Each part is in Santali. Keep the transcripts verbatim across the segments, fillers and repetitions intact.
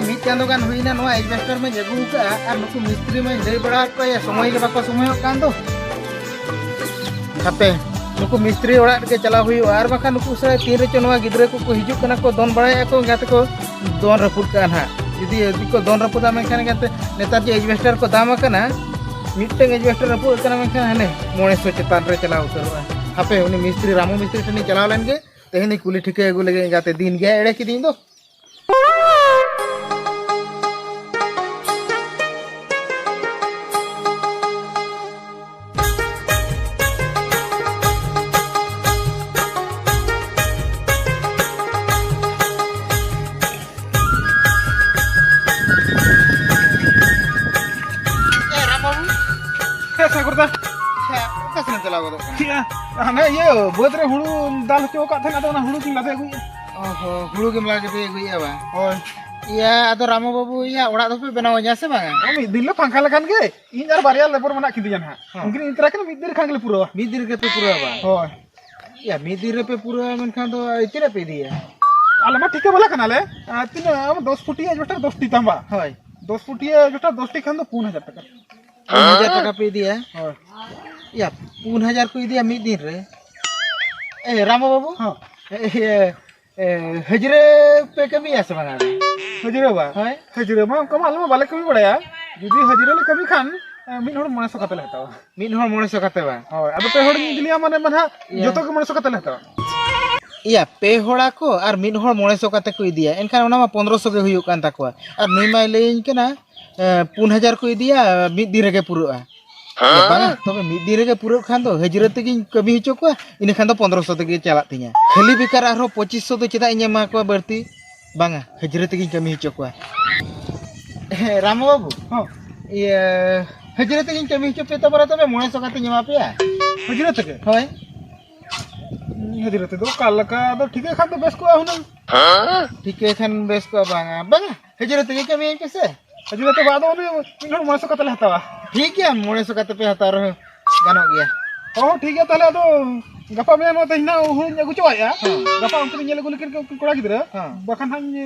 ᱢᱤᱫ ᱪᱟᱸᱫᱚ ᱜᱟᱱ ᱦᱩᱭᱱᱟ ᱱᱚᱣᱟ ᱮᱡᱵᱮᱥᱴᱟᱨ ᱢᱟᱧ ᱟᱹᱜᱩ ᱟᱠᱟᱫᱼᱟ, ᱟᱨ ᱱᱩᱠᱩ ᱢᱤᱥᱛᱨᱤ ᱢᱟᱧ ᱞᱟᱹᱭ ᱵᱟᱲᱟ ᱟᱠᱟᱫ ᱠᱚᱣᱟ, ᱥᱚᱢᱚᱭ ᱜᱮ ᱵᱟᱠᱚ ᱥᱚᱢᱚᱭᱚᱜ ᱠᱟᱱ ᱫᱚ᱾ ᱦᱟᱯᱮ, ᱱᱩᱠᱩ ᱢᱤᱥᱛᱨᱤ ᱚᱲᱟᱜ ᱨᱮᱜᱮ ᱪᱟᱞᱟᱣ ᱦᱩᱭᱩᱜᱼᱟ, ᱟᱨ ᱵᱟᱝᱠᱷᱟᱱ ᱱᱩᱠᱩ ᱥᱟᱞᱟᱜ ᱛᱤᱱ ᱨᱮᱪᱚ ᱱᱚᱣᱟ ᱜᱤᱫᱽᱨᱟᱹ ᱠᱚᱠᱚ ᱦᱤᱡᱩᱜ ᱠᱟᱱᱟ ᱠᱚ, ᱫᱚᱱ ᱵᱟᱲᱟᱭᱮᱫᱼᱟ ᱠᱚ, ᱮᱸᱜᱟᱛᱮ ᱠᱚ ᱫᱚᱱ ᱨᱟᱹᱯᱩᱫ ᱠᱟᱜᱼᱟ ᱱᱟᱦᱟᱜ᱾ ᱡᱩᱫᱤ, ᱡᱩᱫᱤ ᱠᱚ ᱫᱚᱱ ᱨᱟᱹᱯᱩᱫᱟ, ᱢᱮᱱᱠᱷᱟᱱ ᱮᱸᱜᱟᱛᱮ ᱱᱮᱛᱟᱨ ᱡᱮ ᱮᱡᱵᱮᱥᱴᱟᱨ ᱠᱚ ᱫᱟᱢ ᱟᱠᱟᱱᱟ, ᱢᱤᱫᱴᱟᱝ ᱮᱡᱵᱮᱥᱴᱟᱨ ᱨᱟᱹᱯᱩᱫ ᱟᱠᱟᱱᱟ, ᱢᱮᱱᱠᱷᱟᱱ ᱦᱟᱱᱮ ᱢᱚᱬᱮ ᱥᱚ ᱪᱮᱛᱟᱱ ᱨᱮ ᱪᱟᱞᱟᱣ ᱩᱛᱟᱹᱨᱚᱜᱼᱟ᱾ ᱦᱟᱯᱮ, ᱩᱱᱤ ᱢᱤᱥᱛᱨᱤ, ᱨᱟᱢᱩ ᱢᱤᱥᱛᱨᱤ ᱴᱷᱮᱱᱤᱧ ᱪᱟᱞᱟᱣ ᱞᱮᱱ ᱜᱮ, ᱛᱮᱦᱮᱧ ᱠᱩᱞᱤ ᱴᱷᱤᱠᱟᱹ ᱟᱹᱜᱩ ᱞᱮᱜᱮ, ᱮᱸᱜᱟᱛᱮ ᱫᱤᱱ ᱜᱮ ᱮᱲᱮ ᱠᱤᱫᱤᱧ ᱫᱚ᱾ ᱮ, ᱨᱟᱢ ᱵᱟᱹᱵᱩ᱾ ᱦᱮᱸ, ᱥᱟᱜᱚᱨ ᱫᱟ᱾ ᱟᱪᱪᱷᱟ, ᱚᱠᱟ ᱥᱮᱱᱮᱢ ᱪᱟᱞᱟᱣ ᱜᱚᱫᱚᱜ ᱠᱟᱱᱟ? ᱪᱮᱫ ᱟ? ᱦᱟᱱᱮ ᱤᱭᱟᱹ, ᱵᱟᱹᱫᱽ ᱨᱮ ᱦᱩᱲᱩ ᱫᱟᱞ ᱦᱚᱪᱚ ᱟᱠᱟᱫ ᱛᱟᱦᱮᱸᱫ, ᱟᱫᱚ ᱚᱱᱟ ᱦᱩᱲᱩ ᱜᱤᱧ ᱞᱟᱫᱮ ᱟᱹᱜᱩᱭᱮᱫᱼᱟ᱾ ᱚ ᱦᱚ, ᱦᱩᱲᱩ ᱜᱮᱢ ᱞᱟᱫᱮ ᱟᱹᱜᱩᱭᱮᱫᱼᱟ ᱵᱟᱝ? ᱦᱳᱭ᱾ ᱤᱭᱟᱹ, ᱟᱫᱚ ᱨᱟᱢᱩ ᱵᱟᱹᱵᱩ, ᱤᱭᱟᱹ, ᱚᱲᱟᱜ ᱫᱚᱯᱮ ᱵᱮᱱᱟᱣ ᱤᱧᱟ ᱥᱮ ᱵᱟᱝᱟ? ᱢᱤᱫ ᱫᱤᱱ ᱞᱮ ᱯᱷᱟᱸᱠᱟ ᱞᱮᱠᱷᱟᱱ ᱜᱮ, ᱤᱧ ᱟᱨ ᱵᱟᱨᱭᱟ ᱞᱮᱵᱚᱨ ᱢᱮᱱᱟᱜ ᱠᱤᱱ ᱛᱤᱧᱟ ᱱᱟᱦᱟᱜ᱾ ᱦᱚᱸ᱾ ᱩᱱᱠᱤᱱ ᱤᱫᱤ ᱛᱚᱨᱟ ᱠᱤᱱ, ᱢᱤᱫ ᱫᱤᱱ ᱨᱮ ᱠᱷᱟᱱ ᱜᱮᱞᱮ ᱯᱩᱨᱟᱹᱣᱟ᱾ ᱢᱤᱫ ᱫᱤᱱ ᱨᱮᱜᱮ ᱯᱮ ᱯᱩᱨᱟᱹᱣᱟ ᱵᱟᱝ? ᱦᱳᱭ᱾ ᱤᱭᱟᱹ, ᱢᱤᱫ ᱫᱤᱱ ᱨᱮᱯᱮ ᱯᱩᱨᱟᱹᱣᱟ, ᱢᱮᱱᱠᱷᱟᱱ ᱫᱚ ᱛᱤᱱᱟᱹᱜ ᱯᱮ ᱤᱫᱤᱭᱟ? ᱟᱞᱮ ᱢᱟ ᱴᱷᱤᱠᱟᱹ ᱵᱟᱞᱟ ᱠᱟᱱᱟᱞᱮ᱾ ᱟᱨ ᱛᱤᱱᱟᱹᱜ, ᱟᱢ ᱫᱚᱥ ᱯᱷᱩᱴᱤᱭᱟ ᱮᱡᱵᱮᱥᱴᱟᱨ ᱫᱚᱥ ᱴᱤ ᱛᱟᱢ ᱵᱟ? ᱦᱳᱭ᱾ ᱫᱚᱥ ᱯᱷᱩᱴᱤᱭᱟ ᱮᱡᱵᱮᱥᱴᱟᱨ ᱫᱚᱥ ᱴᱤ ᱠᱷᱟᱱ ᱫᱚ ᱯᱩᱱ ᱦᱟᱡᱟᱨ ᱴᱟᱠᱟ᱾ ᱯᱩᱱ ᱦᱟᱡᱟᱨ ᱴᱟᱠᱟ ᱯᱮ ᱤᱫᱤᱭᱟ? ᱦᱳᱭ᱾ ᱤᱭᱟᱹ, ᱯᱩᱱ ᱦᱟᱡᱟᱨ ᱠᱚ ᱤᱫᱤᱭᱟ ᱢᱤᱫ ᱫᱤᱱ ᱨᱮ? ᱮ, ᱨᱟᱢᱩ ᱵᱟᱹᱵᱩ? ᱦᱚᱸ᱾ ᱮ, ᱤᱭᱟᱹ, ᱮ, ᱦᱟᱹᱡᱨᱟᱹ ᱯᱮ ᱠᱟᱹᱢᱤᱭᱟ ᱥᱮ ᱵᱟᱝᱟ? ᱦᱟᱹᱡᱨᱟᱹ ᱵᱟ? ᱦᱳᱭ᱾ ᱦᱟᱹᱡᱨᱟᱹ ᱢᱟ ᱚᱱᱠᱟ ᱢᱟ ᱟᱞᱮ ᱢᱟ ᱵᱟᱞᱮ ᱠᱟᱹᱢᱤ ᱵᱟᱲᱟᱭᱟ᱾ ᱡᱩᱫᱤ ᱦᱟᱹᱡᱨᱟᱹ ᱞᱮ ᱠᱟᱹᱢᱤ ᱠᱷᱟᱱ, ᱮ, ᱢᱤᱫ ᱦᱚᱲ ᱢᱚᱬᱮ ᱥᱚ ᱠᱟᱛᱮ ᱞᱮ ᱦᱟᱛᱟᱣᱟ᱾ ᱢᱤᱫ ᱦᱚᱲ ᱢᱚᱬᱮ ᱥᱚ ᱠᱟᱛᱮ ᱵᱟᱝ? ᱦᱳᱭ, ᱟᱫᱚ ᱯᱮ ᱦᱚᱲ ᱤᱧ ᱤᱫᱤ ᱞᱮᱭᱟ, ᱢᱟᱱᱮ ᱢᱟ ᱱᱟᱦᱟᱜ ᱤᱭᱟᱹ᱾ ᱡᱚᱛᱚ ᱜᱮ ᱢᱚᱬᱮ ᱥᱚ ᱠᱟᱛᱮ ᱞᱮ ᱦᱟᱛᱟᱣᱟ᱾ ᱤᱭᱟᱹ, ᱯᱮ ᱦᱚᱲᱟ ᱠᱚ ᱟᱨ ᱢᱤᱫ ᱦᱚᱲ ᱢᱚᱬᱮ ᱥᱚ ᱠᱟᱛᱮ ᱠᱚ ᱤᱫᱤᱭᱟ, ᱮᱱᱠᱷᱟᱱ ᱚᱱᱟ ᱢᱟ ᱯᱚᱱᱫᱽᱨᱚ ᱥᱚ ᱜᱮ ᱦᱩᱭᱩᱜ ᱠᱟᱱ ᱛᱟᱠᱚᱣᱟ᱾ ᱟᱨ ᱱᱩᱭ ᱢᱟᱭ ᱞᱟᱹᱭᱟᱹᱧ ᱠᱟᱱᱟ, ᱮ, ᱯᱩᱱ ᱦᱟᱡᱟᱨ ᱠᱚ ᱤᱫᱤᱭᱟ, ᱢᱤᱫ ᱫᱤᱱ ᱨᱮᱜᱮ ᱯᱩᱨᱟᱹᱜᱼᱟ᱾ ᱦᱮᱸ? ᱵᱟᱝᱟ, ᱛᱚᱵᱮ ᱢᱤᱫ ᱫᱤᱱ ᱨᱮᱜᱮ ᱯᱩᱨᱟᱹᱜ ᱠᱷᱟᱱ ᱫᱚ ᱦᱟᱹᱡᱨᱟᱹ ᱛᱮᱜᱮᱧ ᱠᱟᱹᱢᱤ ᱦᱚᱪᱚ ᱠᱚᱣᱟ, ᱤᱱᱟᱹ ᱠᱷᱟᱱ ᱫᱚ ᱯᱚᱱᱫᱽᱨᱚ ᱥᱚ ᱛᱮᱜᱮ ᱪᱟᱞᱟᱜ ᱛᱤᱧᱟ᱾ ᱠᱷᱟᱹᱞᱤ ᱵᱮᱠᱟᱨ ᱟᱨᱦᱚᱸ ᱯᱚᱸᱪᱤᱥ ᱥᱚ ᱫᱚ ᱪᱮᱫᱟᱜ ᱤᱧ ᱮᱢᱟ ᱠᱚᱣᱟ ᱵᱟᱹᱲᱛᱤ? ᱵᱟᱝᱟ, ᱦᱟᱹᱡᱨᱟᱹ ᱛᱮᱜᱮᱧ ᱠᱟᱹᱢᱤ ᱦᱚᱪᱚ ᱠᱚᱣᱟ᱾ ᱦᱮᱸ, ᱨᱟᱢᱩ ᱵᱟᱹᱵᱩ᱾ ᱦᱚᱸ᱾ ᱤᱭᱟᱹ, ᱦᱟᱹᱡᱨᱟᱹ ᱛᱮᱜᱮᱧ ᱠᱟᱹᱢᱤ ᱦᱚᱪᱚ ᱯᱮ ᱛᱟᱵᱚᱱᱟ, ᱛᱚᱵᱮ ᱢᱚᱬᱮ ᱥᱚ ᱠᱟᱛᱮᱧ ᱮᱢᱟ ᱯᱮᱭᱟ᱾ ᱦᱟᱹᱡᱨᱟᱹ ᱛᱮᱜᱮ? ᱦᱳᱭ᱾ ᱦᱟᱹᱡᱨᱟᱹ ᱛᱮᱫᱚ ᱚᱠᱟ ᱞᱮᱠᱟ ᱫᱚ ᱴᱷᱤᱠᱟᱹ ᱠᱷᱟᱱ ᱫᱚ ᱵᱮᱥ ᱠᱚᱜᱼᱟ ᱦᱩᱱᱟᱹᱝ᱾ ᱴᱷᱤᱠᱟᱹ ᱠᱷᱟᱱ ᱵᱮᱥ ᱠᱚᱜᱼᱟ, ᱵᱟᱝᱟ, ᱵᱟᱝᱟ, ᱦᱟᱹᱡᱨᱟᱹ ᱛᱮᱜᱮ ᱠᱟᱹᱢᱤᱭᱟᱹᱧ ᱯᱮᱥᱮ᱾ ᱦᱟᱹᱡᱨᱟᱹ ᱛᱮ ᱵᱟᱝ ᱫᱚ ᱩᱱᱤ ᱢᱤᱫ ᱦᱚᱲ ᱢᱚᱬᱮ ᱥᱚ ᱠᱟᱛᱮ ᱞᱮ ᱦᱟᱛᱟᱣᱟ᱾ ᱴᱷᱤᱠ ᱜᱮᱭᱟ, ᱢᱚᱬᱮ ᱥᱚ ᱠᱟᱛᱮ ᱯᱮ ᱦᱟᱛᱟᱣ ᱨᱮᱦᱚᱸ ᱜᱟᱱᱚᱜ ᱜᱮᱭᱟ᱾ ᱦᱚᱸ, ᱴᱷᱤᱠ ᱜᱮᱭᱟ, ᱛᱟᱦᱚᱞᱮ ᱟᱫᱚ ᱜᱟᱯᱟ ᱢᱮᱭᱟᱝ ᱱᱚᱣᱟ ᱛᱮᱦᱮᱧ ᱱᱟᱜ ᱦᱩᱲᱩᱧ ᱟᱹᱜᱩ ᱪᱟᱵᱟᱭᱮᱫᱼᱟ᱾ ᱦᱮᱸ᱾ ᱜᱟᱯᱟ ᱚᱱᱛᱮ ᱨᱤᱧ ᱧᱮᱞ ᱟᱹᱜᱩ ᱞᱮᱠᱤᱱ ᱠᱚ ᱠᱚᱲᱟ ᱜᱤᱫᱽᱨᱟᱹ᱾ ᱦᱮᱸ᱾ ᱵᱟᱠᱷᱟᱱ ᱦᱟᱸᱜ ᱤᱧ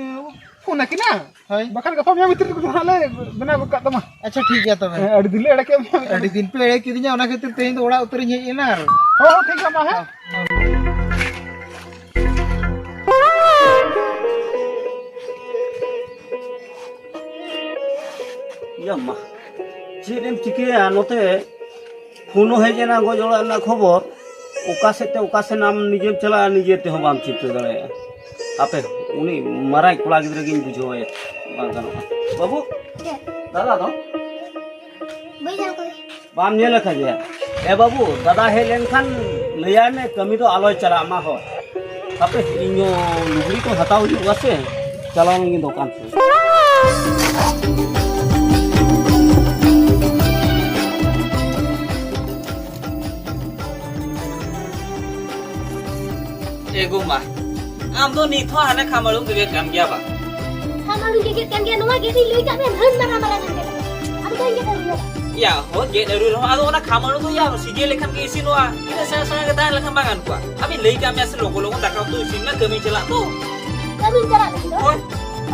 ᱯᱷᱳᱱ ᱟᱹᱠᱤᱱᱟ᱾ ᱦᱳᱭ᱾ ᱵᱟᱠᱷᱟᱱ ᱜᱟᱯᱟ ᱢᱮᱭᱟᱝ ᱵᱷᱤᱛᱤᱨ ᱛᱮᱫᱚ ᱦᱟᱸᱜ ᱞᱮ ᱵᱮᱱᱟᱣ ᱜᱚᱫ ᱠᱟᱜ ᱛᱟᱢᱟ᱾ ᱟᱪᱪᱷᱟ, ᱴᱷᱤᱠ ᱜᱮᱭᱟ ᱛᱚᱵᱮ᱾ ᱦᱮᱸ, ᱟᱹᱰᱤ ᱫᱤᱱ ᱞᱮ ᱮᱲᱮ ᱠᱮᱫ ᱢᱮᱭᱟ᱾ ᱟᱹᱰᱤ ᱫᱤᱱ ᱯᱮ ᱮᱲᱮ ᱠᱤᱫᱤᱧᱟ, ᱚᱱᱟ ᱠᱷᱟᱹᱛᱤᱨ ᱛᱮᱦᱮᱧ ᱫᱚ ᱚᱲᱟᱜ ᱩᱛᱟᱹᱨᱤᱧ ᱦᱮᱡ ᱮᱱᱟ ᱟᱨ ᱦᱚᱸ, ᱦᱚᱸ, ᱴᱷᱤᱠ ᱜᱮᱭᱟ, ᱢᱟ, ᱦᱮᱸ᱾ ᱤᱭᱟᱹ ᱢᱟ, ᱪᱮᱫ ᱮᱢ ᱪᱤᱠᱟᱹᱭᱟ ᱱᱚᱛᱮ? ᱯᱷᱳᱱ ᱦᱚᱸ ᱦᱮᱡ ᱮᱱᱟ ᱜᱚᱡ ᱚᱲᱟᱜ ᱨᱮᱱᱟᱜ ᱠᱷᱚᱵᱚᱨ, ᱚᱠᱟ ᱥᱮᱫ ᱛᱮ ᱚᱠᱟ ᱥᱮᱱ ᱟᱢ ᱱᱤᱡᱮᱢ ᱪᱟᱞᱟᱜᱼᱟ, ᱱᱤᱡᱮ ᱛᱮᱦᱚᱸ ᱵᱟᱢ ᱪᱤᱱᱛᱟᱹ ᱫᱟᱲᱮᱭᱟᱜᱼᱟ᱾ ᱦᱟᱯᱮ, ᱩᱱᱤ ᱢᱟᱨᱟᱝ ᱠᱚᱲᱟ ᱜᱤᱫᱽᱨᱟᱹ ᱜᱤᱧ ᱵᱩᱡᱷᱟᱹᱣᱟᱭᱟ, ᱵᱟᱝ ᱜᱟᱱᱚᱜᱼᱟ᱾ ᱵᱟᱹᱵᱩ, ᱪᱮᱫ? ᱫᱟᱫᱟ ᱫᱚ? ᱵᱟᱹᱧ ᱧᱮᱞ ᱠᱟᱫᱮᱭᱟ᱾ ᱵᱟᱢ ᱧᱮᱞ ᱟᱠᱟᱫᱮᱭᱟ? ᱮ ᱵᱟᱹᱵᱩ, ᱫᱟᱫᱟ ᱦᱮᱡ ᱞᱮᱱᱠᱷᱟᱱ ᱞᱟᱹᱭᱟᱭ ᱢᱮ, ᱠᱟᱹᱢᱤ ᱫᱚ ᱟᱞᱚᱭ ᱪᱟᱞᱟᱜ ᱢᱟ ᱦᱳ᱾ ᱦᱟᱯᱮ, ᱤᱧ ᱦᱚᱸ ᱞᱩᱜᱽᱲᱤ ᱠᱚ ᱦᱟᱛᱟᱣ ᱦᱩᱭᱩᱜᱼᱟ ᱥᱮ, ᱪᱟᱞᱟᱣ ᱞᱮᱱ ᱜᱤᱧ ᱫᱚᱠᱟᱱ ᱥᱮᱫ᱾ ᱮ ᱜᱳ ᱢᱟ, ᱟᱢ ᱫᱚ ᱱᱤᱛ ᱦᱚᱸ ᱦᱟᱱᱮ ᱠᱷᱟᱢᱟᱲᱩᱢ ᱜᱮᱜᱮᱫ ᱠᱟᱱ ᱜᱮᱭᱟ ᱵᱟᱝ? ᱠᱷᱟᱢᱟᱲᱩ ᱜᱮᱜᱮᱫ ᱠᱟᱱ ᱜᱮᱭᱟ, ᱱᱚᱣᱟ ᱜᱮᱫ ᱤᱧ ᱞᱟᱹᱭ ᱠᱟᱜ ᱢᱮᱭᱟ, ᱦᱟᱹᱱ ᱢᱟᱨᱟ ᱢᱟᱨᱟ ᱜᱮᱫ᱾ ᱟᱫᱚ ᱵᱟᱹᱧ ᱜᱮᱫ ᱟᱹᱜᱩᱭᱟ᱾ ᱭᱟ ᱦᱳ, ᱜᱮᱫ ᱟᱹᱨᱩ ᱨᱮᱦᱚᱸ ᱟᱫᱚ ᱚᱱᱟ ᱠᱷᱟᱢᱟᱲᱩ ᱫᱚ ᱭᱟ ᱥᱤᱡᱮ ᱞᱮᱠᱷᱟᱱ ᱜᱮ ᱤᱥᱤᱱᱚᱜᱼᱟ᱾ ᱤᱱᱟᱹ ᱥᱮᱬᱟ ᱥᱮᱬᱟ ᱜᱮ ᱛᱟᱦᱮᱸ ᱞᱮᱠᱷᱟᱱ ᱵᱟᱝ ᱜᱟᱱ ᱠᱚᱜᱼᱟ? ᱟᱢᱤᱧ ᱞᱟᱹᱭ ᱠᱟᱜ ᱢᱮᱭᱟ ᱥᱮ, ᱞᱚᱜᱚᱱ ᱞᱚᱜᱚᱱ ᱫᱟᱠᱟ ᱩᱛᱩ ᱤᱥᱤᱱ ᱢᱮ, ᱠᱟᱹᱢᱤ ᱪᱟᱞᱟᱜ ᱫᱚ᱾ ᱠᱟᱹᱢᱤᱧ ᱪᱟᱞᱟᱜ ᱞᱟᱹᱜᱤᱫ ᱫᱚ? ᱦᱳᱭ᱾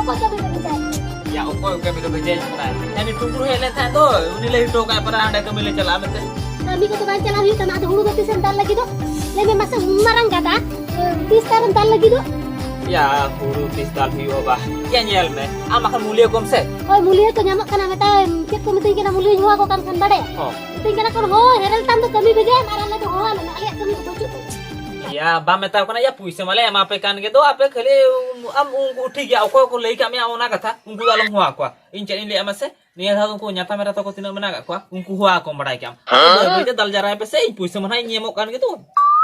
ᱚᱠᱚᱭ ᱠᱟᱹᱢᱤ ᱠᱚ ᱵᱷᱮᱡᱟᱭᱮᱫ ᱢᱮᱭᱟ? ᱭᱟ, ᱚᱠᱚᱭ ᱠᱟᱹᱢᱤ ᱫᱚ ᱵᱷᱮᱡᱟᱭᱮᱫ ᱢᱮ? ᱦᱟᱹᱱᱤ ᱴᱩᱰᱩ ᱦᱮᱡ ᱞᱮᱱ ᱛᱟᱦᱮᱸᱫ ᱫᱚ, ᱩᱱᱤ ᱞᱮ ᱦᱚᱴᱚ ᱠᱟᱜ ᱯᱟᱨᱟ ᱦᱟᱸᱰᱮ ᱠᱟᱹᱢᱤ ᱞᱮ ᱪᱟᱞᱟᱜᱼᱟ ᱢᱮᱱᱛᱮ᱾ ᱠᱟᱹᱢᱤ ᱠᱚᱫᱚ ᱵᱟᱝ ᱪᱟᱞᱟᱣ ᱦᱩᱭᱩᱜ ᱛᱟᱢᱟ, ᱟᱫᱚ ᱦᱩᱲᱩ ᱫᱚ ᱛᱤᱥᱮᱢ ᱫᱟᱞ ᱞᱟᱹᱜᱤᱫᱚᱜ? ᱞᱟᱹᱭ ᱢᱮ ᱢᱟᱥᱮ, ᱢᱟᱨᱟᱝ ᱜᱟᱫᱟ, ᱛᱤᱥ ᱛᱟᱨᱮᱢ ᱫᱟᱞ ᱞᱟᱹᱜᱤᱫᱚᱜ? ᱭᱟ, ᱦᱩᱲᱩ ᱛᱤᱥ ᱫᱟᱞ ᱦᱩᱭᱩᱜᱼᱟ ᱵᱟ? ᱭᱟ, ᱧᱮᱞ ᱢᱮ, ᱟᱢ ᱵᱟᱠᱷᱟᱱ ᱢᱩᱞᱤᱭᱟᱹ ᱠᱚᱢ ᱥᱮ᱾ ᱦᱳᱭ, ᱢᱩᱞᱤᱭᱟᱹ ᱠᱚ ᱧᱟᱢᱚᱜ ᱠᱟᱱᱟ, ᱢᱮᱛᱟ, ᱪᱮᱫ ᱠᱚ ᱢᱤᱛᱟᱹᱧ ᱠᱟᱱᱟ, ᱢᱩᱞᱤᱭᱟᱹᱧ ᱦᱚᱦᱚ ᱟᱠᱚ ᱠᱟᱱ ᱠᱷᱟᱱ ᱵᱟᱲᱟᱭᱟ? ᱦᱚᱸ᱾ ᱢᱤᱛᱟᱹᱧ ᱠᱟᱱᱟ ᱠᱚ, ᱦᱳᱭ, ᱦᱮᱨᱮᱞ ᱛᱟᱢ ᱫᱚ ᱠᱟᱹᱢᱤ ᱵᱷᱮᱡᱟᱭᱮᱢ ᱟᱨ ᱟᱞᱮ ᱫᱚ ᱦᱚᱦᱚ ᱟᱞᱮ ᱢᱮ, ᱟᱞᱮᱭᱟᱜ ᱠᱟᱹᱢᱤ ᱫᱚ ᱵᱟᱹᱪᱩᱜ ᱛᱟᱞᱮᱭᱟ᱾ ᱭᱟ, ᱵᱟᱢ ᱢᱮᱛᱟ ᱠᱚ ᱠᱟᱱᱟ, ᱭᱟ, ᱯᱩᱭᱥᱟᱹ ᱢᱟᱞᱮ ᱮᱢᱟ ᱯᱮ ᱠᱟᱱ ᱜᱮ ᱫᱚ, ᱟᱯᱮ ᱠᱷᱟᱹᱞᱤ, ᱟᱢ ᱩᱱᱠᱩ ᱴᱷᱤᱠ ᱜᱮᱭᱟ, ᱚᱠᱚᱭ ᱠᱚ ᱞᱟᱹᱭ ᱠᱟᱜ ᱢᱮᱭᱟ ᱚᱱᱟ ᱠᱟᱛᱷᱟ, ᱩᱱᱠᱩ ᱫᱚ ᱟᱞᱚᱢ ᱦᱚᱦᱚ ᱟᱠᱚᱣᱟ᱾ ᱤᱧ ᱪᱮᱫ ᱤᱧ ᱞᱟᱹᱭᱟ ᱢᱟᱥᱮ? ᱱᱤᱭᱟᱹ ᱫᱷᱟᱣ ᱫᱚ ᱩᱱᱠᱩ ᱧᱟᱛᱟᱢ ᱮᱨᱟ ᱛᱟᱠᱚ ᱛᱤᱱᱟᱹᱜ ᱢᱮᱱᱟᱜ ᱠᱟᱜ ᱠᱚᱣᱟ, ᱩᱱᱠᱩ ᱦᱚᱦᱚ ᱟᱠᱚᱢ ᱵᱟᱲᱟᱭ ᱠᱮᱜᱼᱟᱢ᱾ ᱦᱮᱸ? ᱵᱟᱹᱭ ᱵᱟᱹᱭ ᱛᱮ ᱫᱟᱞ ᱡᱟᱣᱨᱟᱭ ᱯᱮᱥᱮ, ᱤᱧ ᱯᱩᱭᱥᱟᱹ ᱢᱟ ᱱᱟᱦᱟᱜ ᱤᱧ ᱮᱢᱚᱜ ᱠᱟᱱ ᱜᱮ ᱫᱚ᱾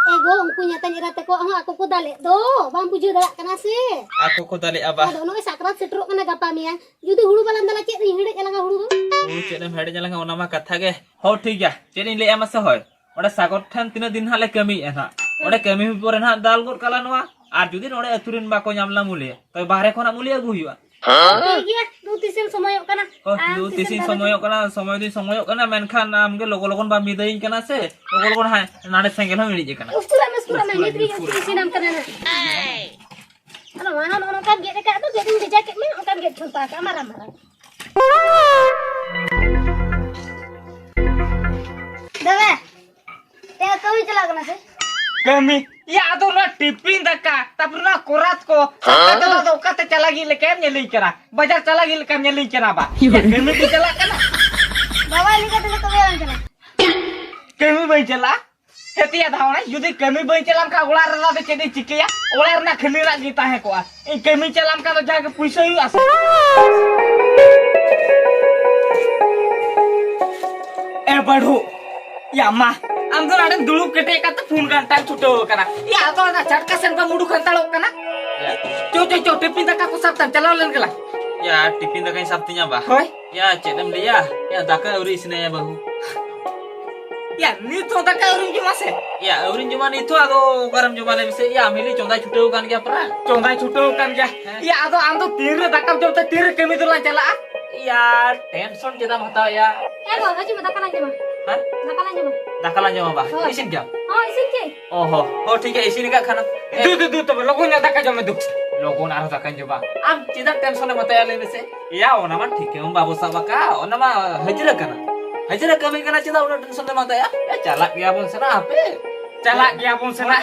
ᱮ ᱜᱚ, ᱩᱱᱠᱩ ᱧᱟᱛᱟᱢ ᱮᱨᱟ ᱛᱟᱠᱚ ᱦᱚᱸ ᱟᱠᱚ ᱠᱚ ᱫᱟᱞᱮᱫ ᱫᱚ, ᱵᱟᱢ ᱵᱩᱡᱷᱟᱹᱣ ᱫᱟᱲᱮᱭᱟᱜ ᱠᱟᱱᱟ ᱥᱮ? ᱟᱠᱚ ᱠᱚ ᱫᱟᱞᱮᱜᱼᱟ ᱵᱟ᱾ ᱟᱫᱚ ᱱᱚᱜᱼᱚᱭ ᱥᱟᱠᱨᱟᱛ ᱥᱮᱴᱮᱨᱚᱜ ᱠᱟᱱᱟ ᱜᱟᱯᱟ ᱢᱮᱭᱟᱝ, ᱡᱩᱫᱤ ᱦᱩᱲᱩ ᱵᱟᱞᱟᱢ ᱫᱟᱞᱟ, ᱪᱮᱫ ᱤᱧ ᱦᱮᱰᱮᱡ ᱟᱞᱟᱝᱟ ᱦᱩᱲᱩ ᱫᱚ? ᱦᱩᱲᱩ ᱪᱮᱫ ᱮᱢ ᱦᱮᱰᱮᱡ ᱟᱞᱟᱝᱟ, ᱚᱱᱟ ᱢᱟ ᱠᱟᱛᱷᱟ ᱜᱮ᱾ ᱦᱚ, ᱴᱷᱤᱠ ᱜᱮᱭᱟ, ᱪᱮᱫ ᱤᱧ ᱞᱟᱹᱭᱮᱜᱼᱟ ᱢᱟᱥᱮ, ᱦᱳᱭ, ᱚᱸᱰᱮ ᱥᱟᱜᱚᱨ ᱴᱷᱮᱱ ᱛᱤᱱᱟᱹᱜ ᱫᱤᱱ ᱦᱟᱸᱜ ᱞᱮ ᱠᱟᱹᱢᱤᱭᱮᱜᱼᱟ ᱦᱟᱸᱜ, ᱚᱸᱰᱮ ᱠᱟᱹᱢᱤ ᱦᱩᱭ ᱯᱚᱨᱮ ᱦᱟᱸᱜ ᱫᱟᱞ ᱜᱚᱫ ᱠᱟᱞᱟᱝ ᱱᱚᱣᱟ᱾ ᱟᱨ ᱡᱩᱫᱤ ᱱᱚᱰᱮ ᱟᱹᱛᱩ ᱨᱮᱱ ᱵᱟᱠᱚ ᱧᱟᱢ ᱞᱮᱱᱟ ᱢᱩᱞᱤᱭᱟᱹ, ᱛᱚᱵᱮ ᱵᱟᱦᱨᱮ ᱠᱷᱚᱱᱟᱜ ᱢᱩᱞᱤᱭᱟᱹ ᱟᱹᱜᱩ ᱦᱩᱭᱩᱜᱼᱟ᱾ ᱴᱷᱤᱠ ᱜᱮᱭᱟ, ᱫᱩ ᱛᱤᱥᱮᱢ ᱥᱚᱢᱚᱭᱚᱜ ᱠᱟᱱᱟ? ᱚ, ᱟᱢ ᱫᱩ ᱛᱤᱥᱮᱢ ᱛᱤᱥᱤᱧ ᱫᱟᱲᱮ ᱥᱚᱢᱚᱭᱚᱜ ᱠᱟᱱᱟ? ᱥᱚᱢᱚᱭ ᱫᱩᱧ ᱥᱚᱢᱚᱭᱚᱜ ᱠᱟᱱᱟ, ᱢᱮᱱᱠᱷᱟᱱ ᱟᱢᱜᱮ ᱞᱚᱜᱚ ᱞᱚᱜᱚᱱ ᱵᱟᱢ ᱵᱤᱫᱟᱹᱭᱤᱧ ᱠᱟᱱᱟ ᱥᱮ, ᱞᱚᱜᱚ ᱞᱚᱜᱚᱱ ᱦᱟᱸᱜ ᱱᱟᱰᱮ ᱥᱮᱸᱜᱮᱞ ᱦᱚᱸᱢ ᱤᱬᱤᱡ ᱟᱠᱟᱱᱟ᱾ ᱩᱥᱠᱩᱨᱟᱜ ᱢᱮ, ᱩᱥᱠᱩᱨᱟᱜ ᱢᱮ, ᱱᱤᱛ ᱨᱮᱜᱮᱧ ᱩᱛᱩ ᱤᱥᱤᱱᱟᱢ ᱠᱟᱱᱟ ᱱᱟᱜ᱾ ᱟᱫᱚ ᱢᱟ, ᱱᱚᱜᱼᱚ ᱱᱚᱝᱠᱟᱢ ᱜᱮᱫ ᱟᱠᱟᱫ ᱫᱚ, ᱜᱮᱫ ᱤᱧ ᱵᱷᱮᱡᱟ ᱠᱮᱫ ᱢᱮ, ᱚᱱᱠᱟᱢ ᱜᱮᱫ ᱥᱟᱢᱴᱟᱣ ᱠᱟᱜᱼᱟ, ᱢᱟᱨᱟᱝ ᱢᱟᱨᱟᱝ᱾ ᱫᱟᱫᱟ, ᱛᱮ ᱠᱟᱹᱢᱤ ᱪᱟᱞᱟᱜ ᱠᱟᱱᱟ ᱥᱮ? ᱠᱟᱹᱢᱤ? ᱭᱟ, ᱟᱫᱚ ᱱᱚᱣᱟ ᱴᱤᱯᱤᱱ ᱫᱟᱠᱟ, ᱛᱟᱯᱚᱨ ᱱᱚᱣᱟ ᱠᱚᱨᱟᱛ ᱠᱚ, ᱥᱟᱵ ᱠᱟᱛᱮ ᱫᱚ ᱟᱫᱚ ᱚᱠᱟᱛᱮ ᱪᱟᱞᱟᱜ ᱜᱮ ᱞᱮᱠᱟᱢ ᱧᱮᱞᱤᱧ ᱠᱟᱱᱟ? ᱵᱟᱡᱟᱨ ᱪᱟᱞᱟᱜ ᱜᱮ ᱞᱮᱠᱟᱢ ᱧᱮᱞᱤᱧ ᱠᱟᱱᱟ ᱵᱟ? ᱭᱟ, ᱠᱟᱹᱢᱤ ᱠᱚ ᱪᱟᱞᱟᱜ ᱠᱟᱱᱟ? ᱵᱟᱵᱟ ᱤᱫᱤ ᱠᱟᱛᱮ ᱫᱚ ᱠᱟᱹᱢᱤ ᱵᱟᱝ ᱪᱟᱞᱟᱜᱼᱟ᱾ ᱠᱟᱹᱢᱤ ᱵᱟᱹᱧ ᱪᱟᱞᱟᱜᱼᱟ? ᱦᱮᱛᱤᱭᱟ ᱫᱷᱟᱣᱱᱟ, ᱡᱩᱫᱤ ᱠᱟᱹᱢᱤ ᱵᱟᱹᱧ ᱪᱟᱞᱟᱜ ᱠᱷᱟᱱ ᱚᱲᱟᱜ ᱨᱮ ᱫᱚ ᱪᱮᱫ ᱤᱧ ᱪᱤᱠᱟᱹᱭᱟ? ᱚᱲᱟᱜ ᱨᱮᱱᱟᱜ ᱠᱷᱟᱹᱞᱤ ᱨᱟᱜ ᱜᱮ ᱛᱟᱦᱮᱸ ᱠᱚᱜᱼᱟ᱾ ᱤᱧ ᱠᱟᱹᱢᱤ ᱪᱟᱞᱟᱣ ᱞᱮᱱᱠᱷᱟᱱ ᱫᱚ ᱡᱟᱦᱟᱸ ᱜᱮ ᱯᱩᱭᱥᱟᱹ ᱦᱩᱭᱩᱜᱼᱟ ᱥᱮ᱾ ᱮ ᱵᱟᱹᱲᱦᱩ, ᱭᱟ ᱢᱟ, ᱟᱢ ᱫᱚ ᱱᱚᱰᱮᱢ ᱫᱩᱲᱩᱵ ᱠᱮᱴᱮᱡ ᱠᱟᱛᱮ ᱯᱷᱳᱱ ᱜᱷᱟᱱᱴᱟᱢ ᱪᱷᱩᱴᱟᱹᱣ ᱟᱠᱟᱱᱟ᱾ ᱭᱟ, ᱟᱫᱚ ᱚᱱᱟ ᱪᱷᱟᱴᱠᱟ ᱥᱮᱱ ᱵᱟᱢ ᱩᱰᱩᱠ ᱦᱟᱛᱟᱲᱚᱜ ᱠᱟᱱᱟ? ᱭᱟ᱾ ᱪᱚ, ᱪᱚ, ᱪᱚ, ᱴᱤᱯᱤᱱ ᱫᱟᱠᱟ ᱠᱚ ᱥᱟᱵ ᱛᱟᱢ, ᱪᱟᱞᱟᱣ ᱞᱮᱱ ᱜᱮᱞᱟᱝ᱾ ᱭᱟ, ᱴᱤᱯᱤᱱ ᱫᱟᱠᱟᱧ ᱥᱟᱵ ᱛᱤᱧᱟ ᱵᱟ? ᱦᱳᱭ᱾ ᱭᱟ, ᱪᱮᱫ ᱮᱢ ᱞᱟᱹᱭᱟ? ᱭᱟ, ᱫᱟᱠᱟ ᱟᱹᱣᱨᱤ ᱤᱥᱤᱱᱟᱭᱟ ᱵᱟᱹᱦᱩ᱾ ᱭᱟ, ᱱᱤᱛ ᱦᱚᱸ ᱫᱟᱠᱟ ᱟᱹᱣᱨᱤᱢ ᱡᱚᱢᱟ ᱥᱮ? ᱭᱟ, ᱟᱹᱣᱨᱤᱧ ᱡᱚᱢᱟ ᱱᱤᱛ ᱦᱚᱸ, ᱟᱫᱚ ᱚᱠᱟᱨᱮᱢ ᱡᱚᱢᱟ ᱞᱟᱹᱭ ᱢᱮᱥᱮ? ᱭᱟ, ᱟᱢ ᱦᱤᱞᱤ ᱪᱚᱸᱫᱟᱭ ᱪᱷᱩᱴᱟᱹᱣ ᱟᱠᱟᱱ ᱜᱮᱭᱟ ᱯᱨᱟ᱾ ᱪᱚᱸᱫᱟᱭ ᱪᱷᱩᱴᱟᱹᱣ ᱟᱠᱟᱱ ᱜᱮᱭᱟ᱾ ᱦᱮᱸ᱾ ᱭᱟ, ᱟᱫᱚ ᱟᱢ ᱫᱚ ᱛᱤᱱᱨᱮ ᱫᱟᱠᱟᱢ ᱡᱚᱢ ᱛᱮ ᱛᱤᱱᱨᱮ ᱠᱟᱹᱢᱤ ᱫᱚᱞᱟᱝ ᱪᱟᱞᱟᱜᱼᱟ? ᱭᱟ, ᱴᱮᱱᱥᱚᱱ ᱪᱮᱫᱟᱜ ᱮᱢ ᱦᱟᱛᱟᱣᱮᱜᱼᱟ? ᱮ ᱜᱚ, ᱦᱤᱡᱩᱜ ᱢᱮ, ᱫᱟᱠᱟ ᱞᱟᱝ ᱡᱚᱢᱟ᱾ ᱦᱮᱸ? ᱫᱟᱠᱟ ᱞᱟᱝ ᱡᱚᱢᱟ? ᱫᱟᱠᱟ ᱞᱟᱝ ᱡᱚᱢᱟ ᱵᱟ? ᱦᱳᱭ᱾ ᱤᱥᱤᱱ ᱠᱮᱫᱟᱢ? ᱦᱚᱸ, ᱤᱥᱤᱱ ᱠᱮᱫ᱾ ᱚ ᱦᱚ, ᱦᱚ, ᱴᱷᱤᱠ ᱜᱮᱭᱟ, ᱤᱥᱤᱱ ᱟᱠᱟᱫ ᱠᱷᱟᱱ᱾ ᱫᱩ, ᱫᱩ, ᱫᱩ, ᱛᱚᱵᱮ ᱞᱚᱜᱚᱱ ᱧᱚᱜ ᱫᱟᱠᱟ ᱡᱚᱢ ᱢᱮ, ᱫᱩ᱾ ᱞᱚᱜᱚᱱ ᱟᱨᱦᱚᱸ ᱫᱟᱠᱟᱧ ᱡᱚᱢᱟ? ᱟᱢ ᱪᱮᱫᱟᱜ ᱴᱮᱱᱥᱚᱱ ᱮᱢ ᱦᱟᱛᱟᱣᱮᱜᱼᱟ ᱞᱟᱹᱭ ᱢᱮᱥᱮ? ᱭᱟ, ᱚᱱᱟ ᱢᱟ ᱴᱷᱤᱠᱟᱹ ᱢᱟ ᱵᱟᱵᱚ ᱥᱟᱵ ᱟᱠᱟᱫ, ᱚᱱᱟ ᱢᱟ ᱦᱟᱹᱡᱨᱟᱹ ᱠᱟᱱᱟ᱾ ᱦᱟᱹᱡᱨᱟᱹ ᱠᱟᱹᱢᱤ ᱠᱟᱱᱟ, ᱪᱮᱫᱟᱜ ᱩᱱᱟᱹᱜ ᱴᱮᱱᱥᱚᱱ ᱮᱢ ᱦᱟᱛᱟᱣᱮᱜᱼᱟ? ᱭᱟ, ᱪᱟᱞᱟᱜ ᱜᱮᱭᱟ ᱵᱚᱱ ᱥᱮ ᱱᱟ, ᱦᱟᱯᱮ᱾ ᱪᱟᱞᱟᱜ ᱜᱮᱭᱟ ᱵᱚᱱ ᱥᱮ ᱱᱟ᱾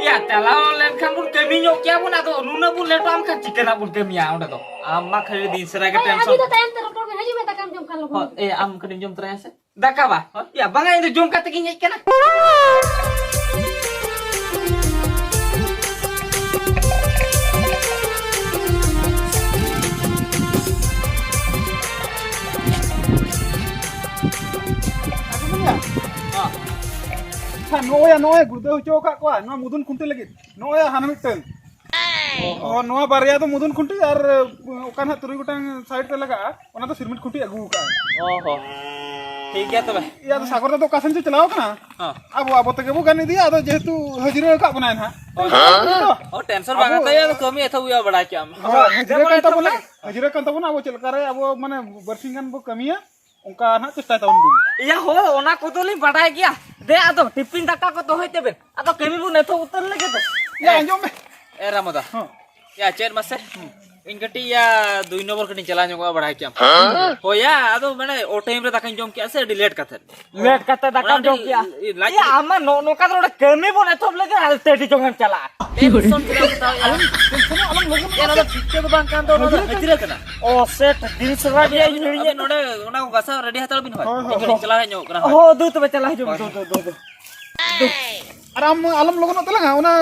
ᱭᱟ, ᱪᱟᱞᱟᱣ ᱞᱮᱱᱠᱷᱟᱱ ᱵᱚᱱ ᱠᱟᱹᱢᱤ ᱧᱚᱜ ᱠᱮᱭᱟ ᱵᱚᱱ, ᱟᱫᱚ ᱱᱩᱱᱟᱹᱜ ᱵᱚᱱ ᱞᱮᱴᱚᱜᱼᱟ, ᱮᱱᱠᱷᱟᱱ ᱪᱤᱠᱟᱹ ᱱᱟᱜ ᱵᱚᱱ ᱠᱟᱹᱢᱤᱭᱟ ᱚᱸᱰᱮ ᱫᱚ? ᱟᱢ ᱢᱟ ᱠᱷᱟᱹᱞᱤ ᱫᱤᱱ ᱥᱟᱨᱟ ᱜᱮ ᱦᱳᱭ, ᱴᱮᱱᱥᱚᱱ᱾ ᱟᱹᱵᱤᱱ ᱫᱚ ᱛᱟᱭᱚᱢ ᱛᱮ ᱨᱚᱯᱚᱲ ᱵᱤᱱ, ᱦᱤᱡᱩᱜ ᱢᱮ, ᱫᱟᱠᱟᱢ ᱡᱚᱢ ᱠᱷᱟᱱ ᱞᱚᱜᱚᱱ᱾ ᱦᱳᱭ, ᱮ, ᱟᱢ ᱠᱟᱹᱴᱤᱡ ᱡᱚᱢ ᱛᱚᱨᱟᱭᱟ ᱥᱮ? ᱫᱟᱠᱟ ᱵᱟ? ᱦᱳᱭ᱾ ᱭᱟ, ᱵᱟᱝᱟ, ᱤᱧ ᱫᱚ ᱡᱚᱢ ᱠᱟᱛᱮ ᱜᱤᱧ ᱦᱮᱡ ᱠᱟᱱᱟ᱾ ᱟᱸᱡᱚᱢ ᱢᱮᱭᱟ? ᱦᱮᱸ᱾ ᱟᱪᱪᱷᱟ, ᱱᱚᱜᱼᱚᱭ, ᱱᱚᱜᱼᱚᱭ ᱜᱩᱲᱫᱟᱹᱣ ᱦᱚᱪᱚ ᱟᱠᱟᱫ ᱠᱚᱣᱟ, ᱱᱚᱣᱟ ᱢᱩᱫᱩᱱ ᱠᱷᱩᱱᱴᱤ ᱞᱟᱹᱜᱤᱫ᱾ ᱱᱚᱜᱼᱚᱭ ᱦᱟᱱᱟ ᱢᱤᱫᱴᱟᱝ᱾ ᱚ, ᱱᱚᱣᱟ ᱵᱟᱨᱭᱟ ᱫᱚ ᱢᱩᱫᱩᱱ ᱠᱷᱩᱱᱴᱤ ᱟᱨ ᱚᱠᱟ ᱱᱟᱦᱟᱜ ᱛᱩᱨᱩᱭ ᱜᱚᱴᱟᱝ ᱥᱟᱭᱤᱰ ᱨᱮ ᱞᱟᱜᱟᱜᱼᱟ, ᱚᱱᱟ ᱫᱚ ᱥᱤᱨᱢᱤᱴ ᱠᱷᱩᱱᱴᱤ ᱟᱹᱜᱩ ᱟᱠᱟᱫᱼᱟ᱾ ᱚ ᱦᱚ, ᱴᱷᱤᱠ ᱜᱮᱭᱟ ᱛᱚᱵᱮ᱾ ᱮᱭ, ᱟᱫᱚ ᱥᱟᱜᱚᱨ ᱫᱟ ᱫᱚ ᱚᱠᱟ ᱥᱮᱱ ᱪᱚ ᱪᱟᱞᱟᱣ ᱠᱟᱱᱟ᱾ ᱦᱚᱸ᱾ ᱟᱵᱚ, ᱟᱵᱚ ᱛᱮᱜᱮ ᱵᱚ ᱜᱟᱱ ᱤᱫᱤᱭᱟ, ᱟᱫᱚ ᱡᱮᱦᱮᱛᱩ ᱦᱟᱹᱡᱨᱤ ᱟᱠᱟᱫ ᱵᱚᱱᱟᱭ ᱱᱟᱦᱟᱜ᱾ ᱚ, ᱴᱮᱱᱥᱚᱱ ᱵᱟᱝ ᱦᱟᱛᱟᱣ ᱦᱩᱭᱩᱜᱼᱟ, ᱠᱟᱹᱢᱤ ᱮᱛᱚᱦᱚᱵ ᱦᱩᱭᱩᱜᱼᱟ, ᱵᱟᱲᱟᱭ ᱠᱮᱜᱼᱟᱢ᱾ ᱦᱳᱭ, ᱦᱟᱹᱡᱨᱤ ᱠᱟᱱ ᱛᱟᱵᱚᱱᱟ, ᱦᱟᱹᱡᱨᱤ ᱠᱟᱱ ᱛᱟᱵᱚᱱᱟ, ᱟᱵᱚ ᱪᱮᱫ ᱞᱮᱠᱟ ᱨᱮ ᱟᱵᱚ ᱢᱟᱱᱮ ᱵᱟᱨᱥᱤᱧ ᱜᱟᱱ ᱵᱚ ᱠᱟᱹᱢᱤᱭᱟ, ᱚᱱᱠᱟ ᱱᱟᱦᱟᱜ ᱪᱮᱥᱴᱟᱭ ᱛᱟᱵᱚᱱ ᱵᱤᱱ᱾ ᱤᱭᱟᱹ ᱦᱳ, ᱚᱱᱟ ᱠᱚᱫᱚ ᱞᱤᱧ ᱵᱟᱰᱟᱭ ᱜᱮᱭᱟ᱾ ᱫᱮ, ᱟᱫᱚ ᱴᱤᱯᱤᱱ ᱫᱟᱠᱟ ᱠᱚ ᱫᱚᱦᱚᱭ ᱛᱟᱵᱮᱱ, ᱟᱫᱚ ᱠᱟᱹᱢᱤ ᱵᱚᱱ ᱮᱛᱚᱦᱚᱵ ᱩᱛᱟᱹᱨ ᱞᱮᱜᱮ ᱫᱚ᱾ ᱭᱟ, ᱟᱸᱡᱚᱢ ᱢᱮ᱾ ᱮ ᱨᱟᱢᱚᱫᱟ᱾ ᱦᱚᱸ᱾ ᱭᱟ, ᱪᱮᱫ ᱢᱟᱥᱮ? ᱦᱩᱸ᱾ ᱤᱧ ᱠᱟᱹᱴᱤᱡ ᱭᱟ ᱫᱩᱭ ᱱᱚᱢᱵᱚᱨ ᱠᱟᱹᱴᱤᱡ ᱪᱟᱞᱟᱣ ᱧᱚᱜᱚᱜᱼᱟ, ᱵᱟᱲᱟᱭ ᱠᱮᱜᱼᱟᱢ᱾ ᱦᱮᱸ? ᱦᱳᱭ ᱭᱟ, ᱟᱫᱚ ᱢᱟᱱᱮ ᱚ ᱴᱟᱭᱤᱢ ᱨᱮ ᱫᱟᱠᱟᱧ ᱡᱚᱢ ᱠᱮᱜᱼᱟ ᱥᱮ, ᱟᱹᱰᱤ ᱞᱮᱴ ᱠᱟᱛᱮ᱾ ᱞᱮᱴ ᱠᱟᱛᱮ ᱫᱟᱠᱟᱢ ᱚᱱᱟ ᱡᱚᱢ ᱠᱮᱜᱼᱟ? ᱞᱟᱡ ᱭᱟ, ᱟᱢ ᱢᱟ ᱱᱚᱜᱼᱚ ᱱᱚᱝᱠᱟ ᱫᱚ ᱱᱚᱰᱮ ᱠᱟᱹᱢᱤ ᱵᱚᱱ ᱮᱛᱚᱦᱚᱵ ᱞᱮᱜᱮ ᱟᱨ ᱴᱮᱰᱤ ᱪᱚᱝ ᱮᱢ ᱪᱟᱞᱟᱜᱼᱟ᱾ ᱴᱮᱱᱥᱚᱱ ᱪᱮᱫᱟᱜ ᱮᱢ ᱦᱟᱛᱟᱣᱮᱜᱼᱟ? ᱟᱞᱚᱢ ᱴᱮᱱᱥᱚᱱᱚᱜ, ᱟᱞᱚᱢ ᱞᱚᱜᱚᱱᱚᱜ᱾ ᱭᱟ, ᱱᱚᱣᱟ ᱫᱚ ᱯᱷᱤᱠᱪᱟᱨ ᱫᱚ ᱵᱟᱝ ᱠᱟᱱ ᱫᱚ, ᱱᱚᱣᱟ ᱫᱚ ᱦᱟᱹᱡᱨᱤ ᱠᱟᱱᱟ᱾ ᱚ, ᱥᱮᱴ, ᱫᱤᱱ ᱥᱮᱨᱢᱟ ᱜᱮ ᱤᱧ ᱦᱤᱲᱤᱧᱮᱫ᱾ ᱟᱹᱵᱤᱱ ᱱᱚᱰᱮ ᱚᱱᱟ ᱠᱚ ᱜᱟᱥᱟᱣ ᱨᱮᱰᱤ ᱦᱟᱛᱟᱲ ᱵᱤᱱ ᱦᱳᱭ᱾ ᱦᱳᱭ, ᱦᱳᱭ, ᱤᱧ ᱠᱟᱹᱴᱤᱡ ᱦᱳᱭ᱾ ᱪᱟᱞᱟᱣ ᱦᱮᱡ ᱧᱚᱜ ᱠᱟᱱᱟ᱾ ᱦᱳᱭ, ᱦᱳᱭ, ᱫᱩ ᱛᱚᱵᱮ ᱪᱟᱞᱟᱣ ᱦᱤᱡᱩᱜ ᱢᱮ, ᱦᱳᱭ᱾ ᱫᱩ, ᱫᱩ, ᱫᱩ, ᱫᱩ᱾ ᱟᱨ ᱟᱢ ᱟᱞᱚᱢ ᱞᱚᱜᱚᱱᱚᱜ ᱛᱟᱞᱟᱝᱟ, ᱚᱱᱟ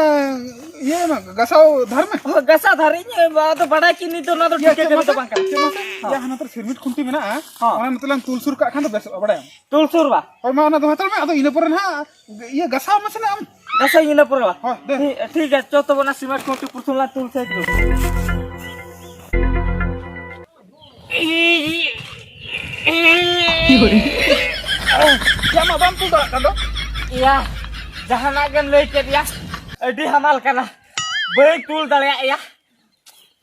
ᱤᱭᱟᱹ ᱢᱟ, ᱜᱟᱥᱟᱣ ᱫᱷᱟᱨ ᱢᱮ᱾ ᱚ, ᱜᱟᱥᱟᱣ ᱫᱷᱟᱨ, ᱤᱧ ᱟᱫᱚ ᱵᱟᱰᱟᱭ ᱠᱤ ᱱᱤᱛ ᱫᱚ ᱱᱚᱣᱟ ᱫᱚ ᱤᱭᱟᱹ, ᱴᱷᱤᱠᱟᱹ ᱪᱮᱫ ᱠᱟᱹᱢᱤ ᱫᱚ ᱢᱟᱥᱮ? ᱵᱟᱝ ᱠᱟᱱᱟ᱾ ᱪᱮᱫ ᱢᱟᱥᱮ? ᱦᱚᱸ᱾ ᱭᱟ, ᱦᱟᱱᱟ ᱛᱚᱨ ᱥᱤᱨᱢᱤᱴ ᱠᱷᱩᱱᱴᱤ ᱢᱮᱱᱟᱜᱼᱟ, ᱦᱚᱸ᱾ ᱚᱱᱟ ᱢᱚᱛᱞᱚᱵ ᱞᱟᱝ ᱛᱩᱞ ᱥᱩᱨ ᱠᱟᱜ ᱠᱷᱟᱱ ᱫᱚ ᱵᱮᱥᱚᱜᱼᱟ, ᱵᱟᱲᱟᱭᱟᱢ᱾ ᱛᱩᱞ ᱥᱩᱨ ᱵᱟ? ᱦᱳᱭ, ᱢᱟ, ᱚᱱᱟ ᱫᱚ ᱦᱟᱛᱟᱲ ᱢᱮ, ᱟᱫᱚ ᱤᱱᱟᱹ ᱯᱚᱨᱮ ᱱᱟᱦᱟᱜ ᱤᱭᱟᱹ ᱜᱟᱥᱟᱣ ᱢᱟᱥᱮ ᱱᱟᱜ ᱟᱢ᱾ ᱜᱟᱥᱟᱣ ᱤᱱᱟᱹ ᱯᱚᱨᱮ ᱵᱟ? ᱦᱳᱭ, ᱫᱮ᱾ ᱴᱷᱤᱠ, ᱴᱷᱤᱠ ᱜᱮᱭᱟ, ᱪᱚ ᱛᱚᱵᱮ ᱚᱱᱟ ᱥᱤᱨᱢᱤᱴ ᱠᱷᱩᱱᱴᱤ ᱯᱨᱚᱛᱷᱚᱢ ᱞᱟᱝ ᱛᱩᱞ ᱥᱟᱹᱛ ᱫᱚ᱾ ᱭᱟ, ᱢᱟ ᱵᱟᱢ ᱛᱩᱞ ᱫᱟᱲᱮᱭᱟᱜ ᱠᱟᱱ ᱫᱚ᱾ ᱭᱟ, ᱡᱟᱦᱟᱱᱟᱜ ᱜᱮᱢ ᱞᱟᱹᱭ ᱠᱮᱫ ᱭᱟ, ᱟᱹᱰᱤ ᱦᱟᱢᱟᱞ ᱠᱟᱱᱟ, ᱵᱟᱹᱧ ᱛᱩᱞ ᱫᱟᱲᱮᱭᱟᱜ ᱭᱟ᱾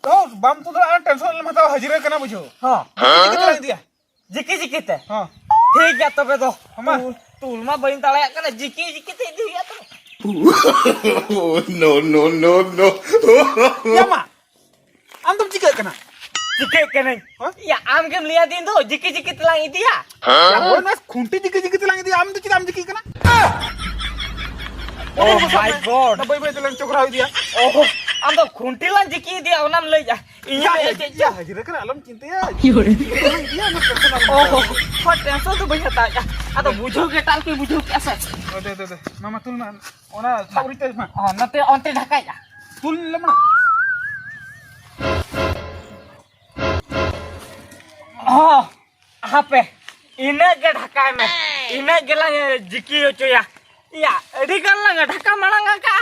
ᱛᱚ ᱵᱟᱢ ᱛᱩᱫ ᱫᱟᱲᱮᱭᱟᱜᱼᱟ, ᱴᱮᱱᱥᱚᱱ ᱟᱞᱚᱢ ᱦᱟᱛᱟᱣᱟ, ᱦᱟᱹᱡᱨᱤ ᱠᱟᱱᱟ ᱵᱩᱡᱷᱟᱹᱣ᱾ ᱦᱚᱸ᱾ ᱪᱤᱠᱟᱹ ᱛᱮᱞᱟᱝ ᱤᱫᱤᱭᱟ? ᱡᱤᱠᱤ ᱡᱤᱠᱤ ᱛᱮ? ᱦᱚᱸ᱾ ᱴᱷᱤᱠ ᱜᱮᱭᱟ ᱛᱚᱵᱮ ᱫᱚ᱾ ᱦᱚᱸ ᱢᱟ᱾ ᱛᱩᱞ, ᱛᱩᱞ ᱢᱟ ᱵᱟᱹᱧ ᱫᱟᱲᱮᱭᱟᱜ ᱠᱟᱱᱟ, ᱡᱤᱠᱤ ᱡᱤᱠᱤ ᱛᱮ ᱤᱫᱤ ᱦᱩᱭᱩᱜᱼᱟ ᱛᱚ᱾ No, no, no, no. ᱭᱟ ᱢᱟ, ᱟᱢ ᱫᱚᱢ ᱪᱤᱠᱟᱹᱜ ᱠᱟᱱᱟ? ᱪᱤᱠᱟᱹᱜ ᱠᱟᱹᱱᱟᱹᱧ? ᱦᱚᱸ? ᱭᱟ, ᱟᱢ ᱜᱮᱢ ᱞᱟᱹᱭ ᱟᱹᱫᱤᱧ ᱫᱚ, ᱡᱤᱠᱤ ᱡᱤᱠᱤ ᱛᱮᱞᱟᱝ ᱤᱫᱤᱭᱟ᱾ ᱭᱟ, ᱦᱳᱭ, ᱱᱚᱣᱟ ᱠᱷᱩᱱᱴᱤ ᱡᱤᱠᱤ ᱡᱤᱠᱤ ᱛᱮᱞᱟᱝ ᱤᱫᱤᱭᱟ, ᱟᱢ ᱫᱚ ᱪᱮᱫᱟᱜ ᱮᱢ ᱡᱤᱠᱤᱜ ᱠᱟᱱᱟ? Oh my God. ᱵᱟᱹᱭ ᱵᱟᱹᱭ ᱛᱮᱞᱟᱝ ᱪᱚᱠᱨᱟᱣ ᱤᱫᱤᱭᱟ᱾ ᱚᱦᱚ, ᱟᱢ ᱫᱚ ᱠᱷᱩᱱᱴᱤ ᱞᱟᱝ ᱡᱤᱠᱤ ᱤᱫᱤᱭᱟ, ᱚᱱᱟᱢ ᱞᱟᱹᱭᱮᱜᱼᱟ᱾ ᱤᱧ ᱭᱟ, ᱞᱟᱹᱭᱮᱜᱼᱟ ᱪᱮᱫ ᱭᱟ, ᱪᱚ? ᱦᱟᱹᱡᱨᱤ ᱠᱟᱱᱟ, ᱟᱞᱚᱢ ᱪᱤᱱᱛᱟᱹᱭᱟ᱾ ᱤᱭᱟᱹ, ᱚᱱᱟ ᱴᱮᱱᱥᱚᱱ ᱟᱞᱚᱢ ᱚᱦᱚ, ᱦᱟᱛᱟᱣᱟ᱾ ᱦᱚᱸ, ᱴᱮᱱᱥᱚᱱ ᱫᱚ ᱵᱟᱹᱧ ᱦᱟᱛᱟᱣᱮᱜᱼᱟ᱾ ᱟᱫᱚ ᱵᱩᱡᱷᱟᱹᱣ ᱜᱮ ᱮᱴᱟᱜ ᱠᱚᱧ ᱵᱩᱡᱷᱟᱹᱣ ᱠᱮᱜᱼᱟ ᱥᱮ᱾ ᱚ, ᱫᱮ, ᱫᱮ, ᱫᱮ᱾ ᱢᱟ, ᱢᱟ, ᱛᱩᱞ ᱢᱮ᱾ ᱚᱱᱟ ᱥᱟᱵ ᱩᱨᱤᱡ ᱛᱮ ᱢᱟ᱾ ᱚ, ᱱᱚᱛᱮ ᱚᱱᱛᱮ ᱰᱷᱟᱠᱟᱭᱮᱜᱼᱟ᱾ ᱛᱩᱞ ᱞᱮ ᱢᱟ᱾ ᱦᱚᱸ᱾ ᱦᱟᱯᱮ, ᱤᱱᱟᱹᱜ ᱜᱮ ᱰᱷᱟᱠᱟᱭ ᱢᱮ, ᱤᱱᱟᱹᱜ ᱜᱮᱞᱟᱝ ᱡᱤᱠᱤ ᱦᱚᱪᱚᱭᱟ᱾ ᱭᱟ, ᱟᱹᱰᱤ ᱜᱟᱱ ᱞᱟᱝ ᱰᱷᱟᱠᱟ ᱢᱟᱲᱟᱝ ᱟᱠᱟᱜᱼᱟ᱾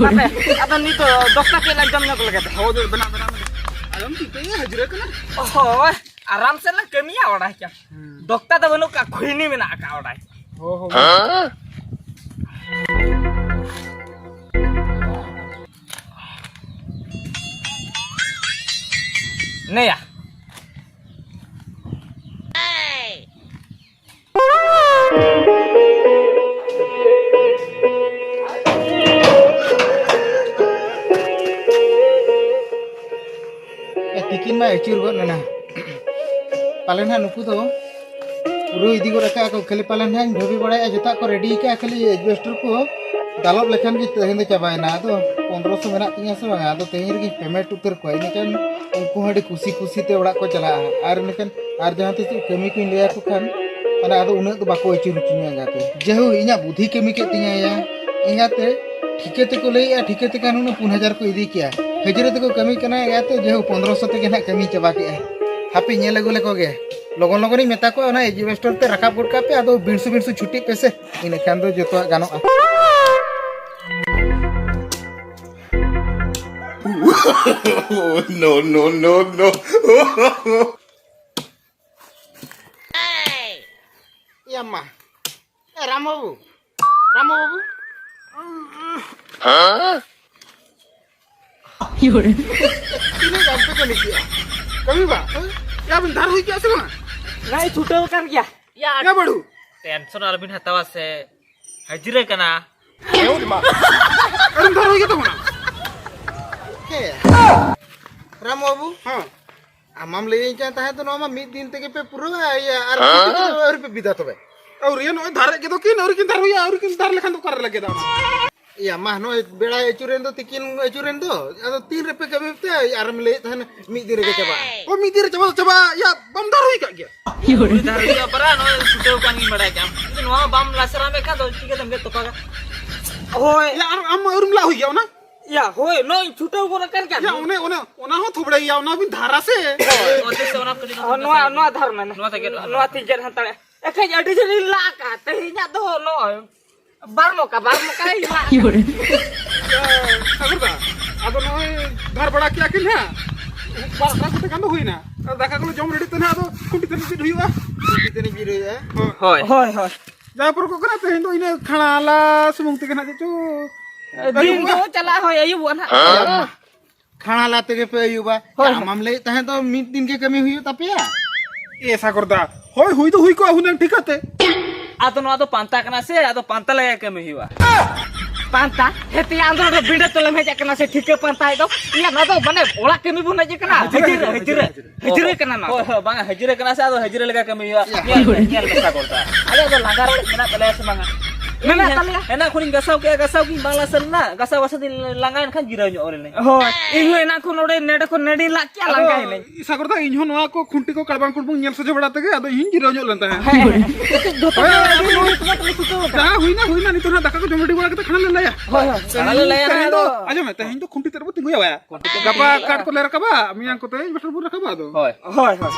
ᱦᱟᱯᱮ, ᱟᱫᱚ ᱱᱤᱛ ᱫᱚ ᱫᱚᱥᱴᱟ ᱠᱮᱡ ᱞᱟᱝ ᱡᱚᱢ ᱧᱚᱜ ᱞᱮᱜᱮ᱾ ᱦᱳᱭ, ᱫᱟᱹᱲ ᱵᱮᱱᱟᱣ, ᱵᱮᱱᱟᱣ, ᱵᱮᱱᱟᱣ᱾ ᱟᱞᱚᱢ ᱪᱤᱱᱛᱟᱹᱭᱟ, ᱦᱟᱹᱡᱨᱤ ᱠᱟᱱᱟ᱾ ᱦᱳᱭ, ᱟᱨᱟᱢ ᱥᱮ ᱞᱟᱝ ᱠᱟᱹᱢᱤᱭᱟ ᱚᱲᱟᱭ ᱠᱮ᱾ ᱦᱩᱸ᱾ ᱫᱚᱠᱛᱟ ᱫᱚ ᱵᱟᱹᱱᱩᱜ ᱠᱟᱜ, ᱠᱷᱩᱭᱱᱤ ᱢᱮᱱᱟᱜ ᱟᱠᱟᱫ ᱚᱲᱟᱭ᱾ ᱦᱳᱭ, ᱦᱳᱭ᱾ ᱱᱮᱭᱟ᱾ ᱮ, ᱛᱤᱠᱤᱱ ᱢᱟ ᱟᱹᱪᱩᱨ ᱜᱚᱫ ᱮᱱᱟ᱾ ᱯᱟᱞᱮᱱ ᱦᱟᱸᱜ ᱱᱩᱠᱩ ᱫᱚ ᱯᱩᱨᱟᱹ ᱤᱫᱤ ᱜᱚᱫ ᱟᱠᱟᱫᱼᱟ ᱠᱚ᱾ ᱠᱷᱟᱹᱞᱤ ᱯᱟᱞᱮᱱ ᱦᱟᱸᱜ ᱤᱧ ᱵᱷᱟᱹᱵᱤ ᱵᱟᱲᱟᱭᱮᱫᱼᱟ, ᱡᱚᱛᱚᱣᱟᱜ ᱠᱚ ᱨᱮᱰᱤ ᱟᱠᱟᱫᱼᱟ, ᱠᱷᱟᱹᱞᱤ ᱮᱡᱵᱮᱥᱴᱟᱨ ᱠᱚ ᱫᱟᱞᱚᱵ ᱞᱮᱠᱷᱟᱱ ᱜᱮ ᱛᱮᱦᱮᱧ ᱫᱚ ᱪᱟᱵᱟᱭᱮᱱᱟ᱾ ᱟᱫᱚ ᱯᱚᱱᱨᱚᱥᱚ ᱢᱮᱱᱟᱜ ᱛᱤᱧᱟᱹ ᱥᱮ ᱵᱟᱝᱟ, ᱟᱫᱚ ᱛᱮᱦᱮᱧ ᱨᱮᱜᱮᱧ ᱯᱮᱢᱮᱱᱴ ᱩᱛᱟᱹᱨ ᱠᱚᱣᱟ᱾ ᱤᱱᱟᱹᱠᱷᱟᱱ ᱩᱱᱠᱩ ᱦᱚᱸ ᱟᱹᱰᱤ ᱠᱩᱥᱤ ᱠᱩᱥᱤ ᱛᱮ ᱚᱲᱟᱜ ᱠᱚ ᱪᱟᱞᱟᱜᱼᱟ᱾ ᱟᱨ ᱤᱱᱟᱹᱠᱷᱟᱱ ᱟᱨ ᱡᱟᱦᱟᱸ ᱛᱤᱥ ᱠᱟᱹᱢᱤ ᱠᱚᱧ ᱞᱟᱹᱭ ᱟᱠᱚ ᱠᱷᱟᱱ, ᱢᱟᱱᱮ, ᱟᱫᱚ ᱩᱱᱟᱹᱜ ᱫᱚ ᱵᱟᱠᱚ ᱟᱹᱪᱩᱨ ᱦᱚᱪᱚᱧᱟ ᱮᱸᱜᱟᱛᱮ᱾ ᱡᱮᱦᱳᱠ, ᱤᱧᱟᱹᱜ ᱵᱩᱫᱷᱤ ᱠᱟᱹᱢᱤ ᱠᱮᱫ ᱛᱤᱧᱟᱹ ᱭᱟ ᱮᱸᱜᱟᱛᱮ᱾ ᱴᱷᱤᱠᱟᱹ ᱛᱮᱠᱚ ᱞᱟᱹᱭᱮᱜᱼᱟ, ᱴᱷᱤᱠᱟᱹ ᱛᱮ ᱠᱷᱟᱱ ᱦᱩᱱᱟᱹᱝ ᱯᱩᱱ ᱦᱟᱡᱟᱨ ᱠᱚ ᱤᱫᱤ ᱠᱮᱭᱟ᱾ ᱦᱟᱹᱡᱨᱤ ᱛᱮᱠᱚ ᱠᱟᱹᱢᱤ ᱠᱟᱱᱟ ᱮᱸᱜᱟᱛᱮ, ᱡᱮᱦᱳᱠ, ᱯᱚᱱᱨᱚᱥᱚ ᱛᱮᱜᱮ ᱱᱟᱦᱟᱜ ᱠᱟᱹᱢᱤᱧ ᱪᱟᱵᱟ ᱠᱮᱜᱼᱟ᱾ ᱦᱟᱯᱮ ᱧᱮᱞ ᱟᱹᱜᱩ ᱞᱮᱠᱚ ᱜᱮ᱾ ᱞᱚᱜᱚᱱ ᱞᱚᱜᱚᱱᱤᱧ ᱢᱮᱛᱟ ᱠᱚᱣᱟ, ᱚᱱᱟ ᱮᱡᱵᱮᱥᱴᱟᱨ ᱛᱮ ᱨᱟᱠᱟᱵ ᱜᱚᱫ ᱠᱟᱜ ᱯᱮ, ᱟᱫᱚ ᱵᱤᱲᱥᱩ ᱵᱤᱲᱥᱩ ᱪᱷᱩᱴᱤᱜ ᱯᱮᱥᱮ, ᱤᱱᱟᱹ ᱠᱷᱟᱱ ᱫᱚ ᱡᱚᱛᱚᱣᱟᱜ ᱜᱟᱱᱚᱜᱼᱟ᱾ No, no, no, no. ᱮ ᱟᱢᱢᱟ᱾ ᱮ ᱨᱟᱢ ᱵᱟᱹᱵᱩ, ᱨᱟᱢ ᱵᱟᱹᱵᱩ᱾ ᱛᱤᱱᱟᱹᱜ ᱜᱟᱱ ᱯᱮ ᱠᱟᱹᱢᱤ ᱠᱮᱜᱼᱟ? ᱠᱟᱹᱢᱤ ᱵᱟ? ᱦᱮᱸ? ᱭᱟ ᱵᱤᱱ ᱫᱷᱟᱨ ᱦᱩᱭ ᱠᱮᱜᱼᱟ ᱥᱮ ᱵᱟᱝ? ᱱᱚᱜᱼᱚᱭ ᱪᱷᱩᱴᱟᱹᱣ ᱟᱠᱟᱱ ᱜᱮᱭᱟ᱾ ᱭᱟ, ᱭᱟ ᱵᱟᱹᱲᱩ᱾ ᱴᱮᱱᱥᱚᱱ ᱟᱞᱚᱵᱤᱱ ᱦᱟᱛᱟᱣᱟ ᱥᱮ, ᱦᱟᱹᱡᱨᱤ ᱠᱟᱱᱟ᱾ ᱟᱹᱞᱤᱧ ᱫᱷᱟᱨ ᱦᱩᱭ ᱜᱮ ᱛᱟᱵᱚᱱᱟ᱾ ᱦᱮᱸ᱾ ᱨᱟᱢ ᱵᱟᱹᱵᱩ᱾ ᱦᱮᱸ᱾ ᱟᱢᱟᱢ ᱞᱟᱹᱭᱟᱹᱧ ᱠᱟᱱ ᱛᱟᱦᱮᱸᱫ ᱫᱚ, ᱱᱚᱣᱟ ᱢᱟ ᱢᱤᱫ ᱫᱤᱱ ᱛᱮᱜᱮ ᱯᱮ ᱯᱩᱨᱟᱹᱣᱟ᱾ ᱤᱭᱟᱹ, ᱟᱨ ᱦᱮᱸ? ᱟᱹᱣᱨᱤ ᱯᱮ ᱵᱤᱫᱟ ᱛᱚᱵᱮ? ᱟᱹᱣᱨᱤᱭᱟ, ᱱᱚᱜᱼᱚᱭ ᱫᱷᱟᱨᱮᱜ ᱜᱮᱫᱚ ᱠᱤᱱ, ᱟᱹᱣᱨᱤ ᱠᱤᱱ ᱫᱷᱟᱨ ᱞᱮᱠᱷᱟᱱ ᱫᱚ ᱚᱠᱟᱨᱮ ᱞᱟᱜᱮᱫᱟ ᱚᱱᱟ? ᱤᱭᱟᱹ, ᱢᱟ, ᱱᱚᱜᱼᱚᱭ ᱵᱮᱲᱟᱭ ᱟᱹᱪᱩᱨᱮᱱ ᱫᱚ, ᱛᱤᱠᱤᱱ ᱟᱹᱪᱩᱨᱮᱱ ᱫᱚ, ᱟᱫᱚ ᱛᱤᱱ ᱨᱮᱯᱮ ᱠᱟᱹᱢᱤ ᱛᱮ? ᱟᱨᱮᱢ ᱞᱟᱹᱭᱮᱫ ᱛᱟᱦᱮᱱ ᱢᱤᱫ ᱫᱤᱱ ᱨᱮᱜᱮ ᱪᱟᱵᱟᱜᱼᱟ᱾ ᱚ, ᱢᱤᱫ ᱫᱤᱱ ᱨᱮ ᱪᱟᱵᱟ ᱫᱚ ᱪᱟᱵᱟᱜᱼᱟ? ᱭᱟ, ᱵᱟᱢ ᱫᱷᱟᱨ ᱦᱩᱭ ᱠᱟᱜ ᱜᱮᱭᱟ? ᱩᱱᱤ ᱫᱷᱟᱨ ᱦᱩᱭᱩᱜᱼᱟ ᱯᱟᱨᱟ, ᱱᱚᱜᱼᱚᱭ ᱪᱷᱩᱴᱟᱹᱣ ᱠᱟᱱ ᱜᱤᱧ ᱵᱟᱲᱟᱭ ᱠᱮᱜᱼᱟᱢ᱾ ᱡᱩᱫᱤ ᱱᱚᱣᱟ ᱦᱚᱸ ᱵᱟᱢ ᱞᱟᱥᱮᱨᱟ ᱢᱮ ᱠᱷᱟᱱ ᱫᱚ ᱪᱤᱠᱟᱹᱛᱮᱢ ᱜᱮᱫ ᱛᱚᱯᱟᱜᱟ? ᱦᱳᱭ᱾ ᱭᱟ, ᱟᱨ ᱟᱢ ᱢᱟ ᱟᱹᱣᱨᱤᱢ ᱞᱟᱜ ᱦᱩᱭ ᱜᱮᱭᱟ ᱚᱱᱟ? ᱭᱟ, ᱦᱳᱭ, ᱱᱚᱜᱼᱚᱭ ᱪᱷᱩᱴᱟᱹᱣ ᱜᱚᱫ ᱟᱠᱟᱱ ᱠᱟᱱ ᱭᱟ, ᱜᱮ᱾ ᱚᱱᱮ, ᱚᱱᱮ, ᱚᱱᱟ ᱦᱚᱸ ᱛᱷᱚᱵᱲᱟᱭ ᱭᱟ, ᱚᱱᱟ ᱵᱤᱱ ᱫᱷᱟᱨᱟ ᱥᱮ᱾ ᱦᱳᱭ, ᱚᱱᱛᱮ ᱥᱮ ᱚᱱᱟ ᱠᱟᱹᱴᱤᱡ ᱚ, ᱱᱚᱣᱟ, ᱱᱚᱣᱟ ᱫᱷᱟᱨ ᱢᱮ᱾ ᱱᱚᱣᱟ ᱛᱮ ᱜᱮᱫ ᱦᱩᱭᱩᱜᱼᱟ᱾ ᱱᱚᱣᱟ ᱛᱮ ᱜᱮᱫ ᱦᱟᱛᱟᱲᱟ᱾ ᱮᱠᱷᱟᱡ ᱟᱹᱰᱤ ᱡᱳᱨ ᱤᱧ ᱞᱟᱜ ᱟᱠᱟᱫ ᱛᱮᱦᱮᱧᱟᱜ ᱫᱚ ᱱᱚᱜᱼᱚᱭ᱾ ᱵᱟᱨ ᱢᱚᱠᱟ, ᱵᱟᱨ ᱢᱚᱠᱟᱭ ᱞᱟᱜ ᱟᱠᱟᱫ᱾ ᱤᱭᱟᱹ, ᱥᱟᱜᱚᱨ ᱫᱟ, ᱟᱫᱚ ᱱᱚᱜᱼᱚᱭ ᱫᱷᱟᱨ ᱵᱟᱲᱟ ᱠᱮᱜᱼᱟ ᱠᱤᱱ ᱦᱟᱸᱜ, ᱵᱟᱨ ᱟᱠᱷᱲᱟ ᱠᱚᱛᱮ ᱜᱟᱱ ᱫᱚ ᱦᱩᱭᱱᱟ᱾ ᱟᱨ ᱫᱟᱠᱟ ᱠᱚᱞᱮ ᱡᱚᱢ ᱨᱮᱰᱤ ᱛᱮ ᱱᱟᱦᱟᱜ ᱟᱫᱚ ᱠᱷᱩᱱᱴᱤ ᱛᱟᱹᱱᱤᱡ ᱵᱤᱫ ᱦᱩᱭᱩᱜᱼᱟ᱾ ᱠᱷᱩᱱᱴᱤ ᱛᱟᱹᱱᱤᱡ ᱵᱤᱫ ᱦᱩᱭᱩᱜᱼᱟ᱾ ᱦᱳᱭ᱾ ᱦᱳᱭ, ᱦᱳᱭ᱾ ᱡᱟ ᱯᱚᱨᱚᱵᱽ ᱠᱚ ᱠᱟᱱᱟ, ᱛᱮᱦᱮᱧ ᱫᱚ ᱤᱱᱟᱹ ᱠᱷᱟᱲᱟ ᱞᱟ ᱥᱩᱢᱩᱝ ᱛᱮᱜᱮ ᱱᱟᱦᱟᱜ ᱪᱮᱫ ᱪᱚ ᱫᱤᱱ ᱫᱚ ᱪᱟᱞᱟᱜ ᱦᱳᱭ, ᱟᱹᱭᱩᱵᱚᱜᱼᱟ ᱱᱟᱦᱟᱜ᱾ ᱠᱷᱟᱲᱟ ᱞᱟ ᱛᱮᱜᱮ ᱯᱮ ᱟᱹᱭᱩᱵᱟ᱾ ᱦᱳᱭ, ᱦᱳᱭ᱾ ᱟᱢᱟᱢ ᱞᱟᱹᱭᱮᱫ ᱛᱟᱦᱮᱸᱫ ᱫᱚ ᱢᱤᱫ ᱫᱤᱱ ᱜᱮ ᱠᱟᱹᱢᱤ ᱦᱩᱭᱩᱜ ᱛᱟᱯᱮᱭᱟ᱾ ᱮ ᱥᱟᱜᱚᱨ ᱫᱟ, ᱦᱳᱭ, ᱦᱩᱭ ᱫᱚ ᱦᱩᱭ ᱠᱚᱜᱼᱟ ᱦᱩᱱᱟᱹᱝ ᱴᱷᱤᱠᱟᱹᱛᱮ᱾ ᱟᱫᱚ ᱱᱚᱣᱟ ᱫᱚ ᱯᱟᱱᱛᱟ ᱠᱟᱱᱟ ᱥᱮ, ᱟᱫᱚ ᱯᱟᱱᱛᱟ ᱞᱮᱠᱟ ᱠᱟᱹᱢᱤ ᱦᱩᱭᱩᱜᱼᱟ᱾ ᱯᱟᱱᱛᱟ? ᱦᱮᱸ, ᱛᱮᱭᱟ, ᱟᱢ ᱫᱚ ᱱᱚᱰᱮ ᱵᱤᱸᱰᱟᱹ ᱛᱚᱞᱮᱢ ᱦᱮᱡ ᱟᱠᱟᱱᱟ ᱥᱮ ᱴᱷᱤᱠᱟᱹ ᱯᱟᱱᱛᱟᱭᱮᱫ ᱫᱚ? ᱤᱭᱟ, ᱱᱚᱣᱟ ᱫᱚ ᱢᱟᱱᱮ ᱚᱲᱟᱜ ᱠᱟᱹᱢᱤ ᱵᱚᱱ ᱦᱮᱡ ᱟᱠᱟᱱᱟ᱾ ᱦᱟᱹᱡᱨᱤ, ᱦᱟᱹᱡᱨᱤ, ᱦᱟᱹᱡᱨᱤ ᱠᱟᱱᱟ ᱱᱚᱣᱟ᱾ ᱦᱳᱭ, ᱦᱳᱭ, ᱵᱟᱝᱟ, ᱦᱟᱹᱡᱨᱤ ᱠᱟᱱᱟ ᱥᱮ, ᱟᱫᱚ ᱦᱟᱹᱡᱨᱤ ᱞᱮᱠᱟ ᱠᱟᱹᱢᱤ ᱦᱩᱭᱩᱜᱼᱟ᱾ ᱧᱮᱞ ᱢᱮ, ᱧᱮᱞ ᱢᱮ ᱥᱟᱜᱚᱨ ᱫᱟ᱾ ᱟᱞᱮ ᱫᱚ ᱞᱟᱸᱜᱟ ᱨᱚᱲ ᱢᱮᱱᱟᱜ ᱛᱟᱞᱮᱭᱟ ᱥᱮ ᱵᱟᱝᱟ? ᱢᱮᱱᱟᱜ ᱤᱧ ᱛᱟᱞᱮᱭᱟ᱾ ᱮᱱᱟᱝ ᱠᱷᱚᱱᱤᱧ ᱜᱟᱥᱟᱣ ᱠᱮᱜᱼᱟ, ᱜᱟᱥᱟᱣ ᱜᱤᱧ ᱵᱟᱝ ᱞᱟᱥᱮᱨ ᱞᱮᱱᱟ, ᱜᱟᱥᱟᱣ ᱜᱟᱥᱟᱣ ᱛᱤᱧ ᱞᱟᱸᱜᱟᱭᱮᱱ ᱠᱷᱟᱱ ᱡᱤᱨᱟᱹᱣ ᱧᱚᱜ ᱞᱮᱱᱟᱹᱧ᱾ ᱦᱳᱭ, ᱤᱧ ᱦᱚᱸ ᱮᱱᱟᱝ ᱠᱷᱚᱱ ᱱᱚᱰᱮ, ᱱᱮᱰᱮ ᱠᱷᱚᱱ ᱱᱮᱰᱮᱧ ᱞᱟᱜ ᱠᱮᱜᱼᱟ, ᱟᱫᱚ ᱞᱟᱸᱜᱟᱭᱮᱱᱟᱹᱧ᱾ ᱥᱟᱜᱚᱨ ᱫᱟ, ᱤᱧ ᱦᱚᱸ ᱱᱚᱣᱟ ᱠᱚ ᱠᱷᱩᱱᱴᱤ ᱠᱚ ᱠᱟᱲᱵᱟᱝ ᱠᱩᱲᱵᱩᱝ ᱧᱮᱞ ᱥᱚᱡᱷᱮ ᱵᱟᱲᱟ ᱛᱮᱜᱮ ᱟᱫᱚ ᱤᱧ ᱦᱚᱸᱧ ᱡᱤᱨᱟᱹᱣ ᱧᱚᱜ ᱞᱮᱱ ᱛᱟᱦᱮᱸᱫ᱾ ᱦᱮᱸ, ᱦᱮᱸ᱾ ᱡᱚᱛᱚ ᱦᱳᱭ, ᱜᱮ ᱟᱫᱚ ᱟᱹᱰᱤ ᱱᱚᱣᱟ ᱢᱚᱡᱽ ᱢᱚᱡᱽ ᱞᱮ ᱥᱩᱛᱟᱹᱣ ᱠᱟᱫᱟ᱾ ᱡᱟᱦᱟᱸ ᱦᱩᱭᱱᱟ, ᱦᱩᱭᱱᱟ, ᱱᱤᱛᱚᱜ ᱱᱟᱦᱟᱜ ᱫᱟᱠᱟ ᱠᱚ ᱡᱚᱢ ᱨᱮᱰᱤ ᱵᱟᱲᱟ ᱠᱟᱛᱮ ᱠᱷᱟᱱ ᱞᱮ ᱞᱟᱹᱭᱟ᱾ ᱦᱳᱭ, ᱦᱳᱭ᱾ ᱛᱮᱦᱮᱧ ᱠᱷᱟᱱ ᱞᱮ ᱞᱟᱹᱭᱟ ᱛᱮᱦᱮᱧ ᱱᱟᱦᱟᱜ ᱫᱚ, ᱟᱫᱚ᱾ ᱟᱸᱡᱚᱢ ᱢᱮ, ᱛᱮᱦᱮᱧ ᱫᱚ ᱠᱷᱩᱱᱴᱤ ᱛᱮᱫ ᱵᱚ ᱛᱤᱸᱜᱩᱭᱟ ᱵᱟᱭᱟ᱾ ᱠᱷᱩᱱᱴᱤ ᱛᱮᱫ ᱜᱟᱯᱟ ᱵᱚ ᱠᱟᱴ ᱠᱚᱞᱮ ᱨᱟᱠᱟᱵᱟ, ᱢᱮᱭᱟᱝ ᱠᱚᱛᱮ ᱵᱟᱴᱷᱟᱨ ᱵᱚ ᱨᱟᱠᱟᱵᱟ ᱟᱫᱚ᱾ ᱦᱳᱭ᱾ ᱦᱳᱭ, ᱦᱳᱭ᱾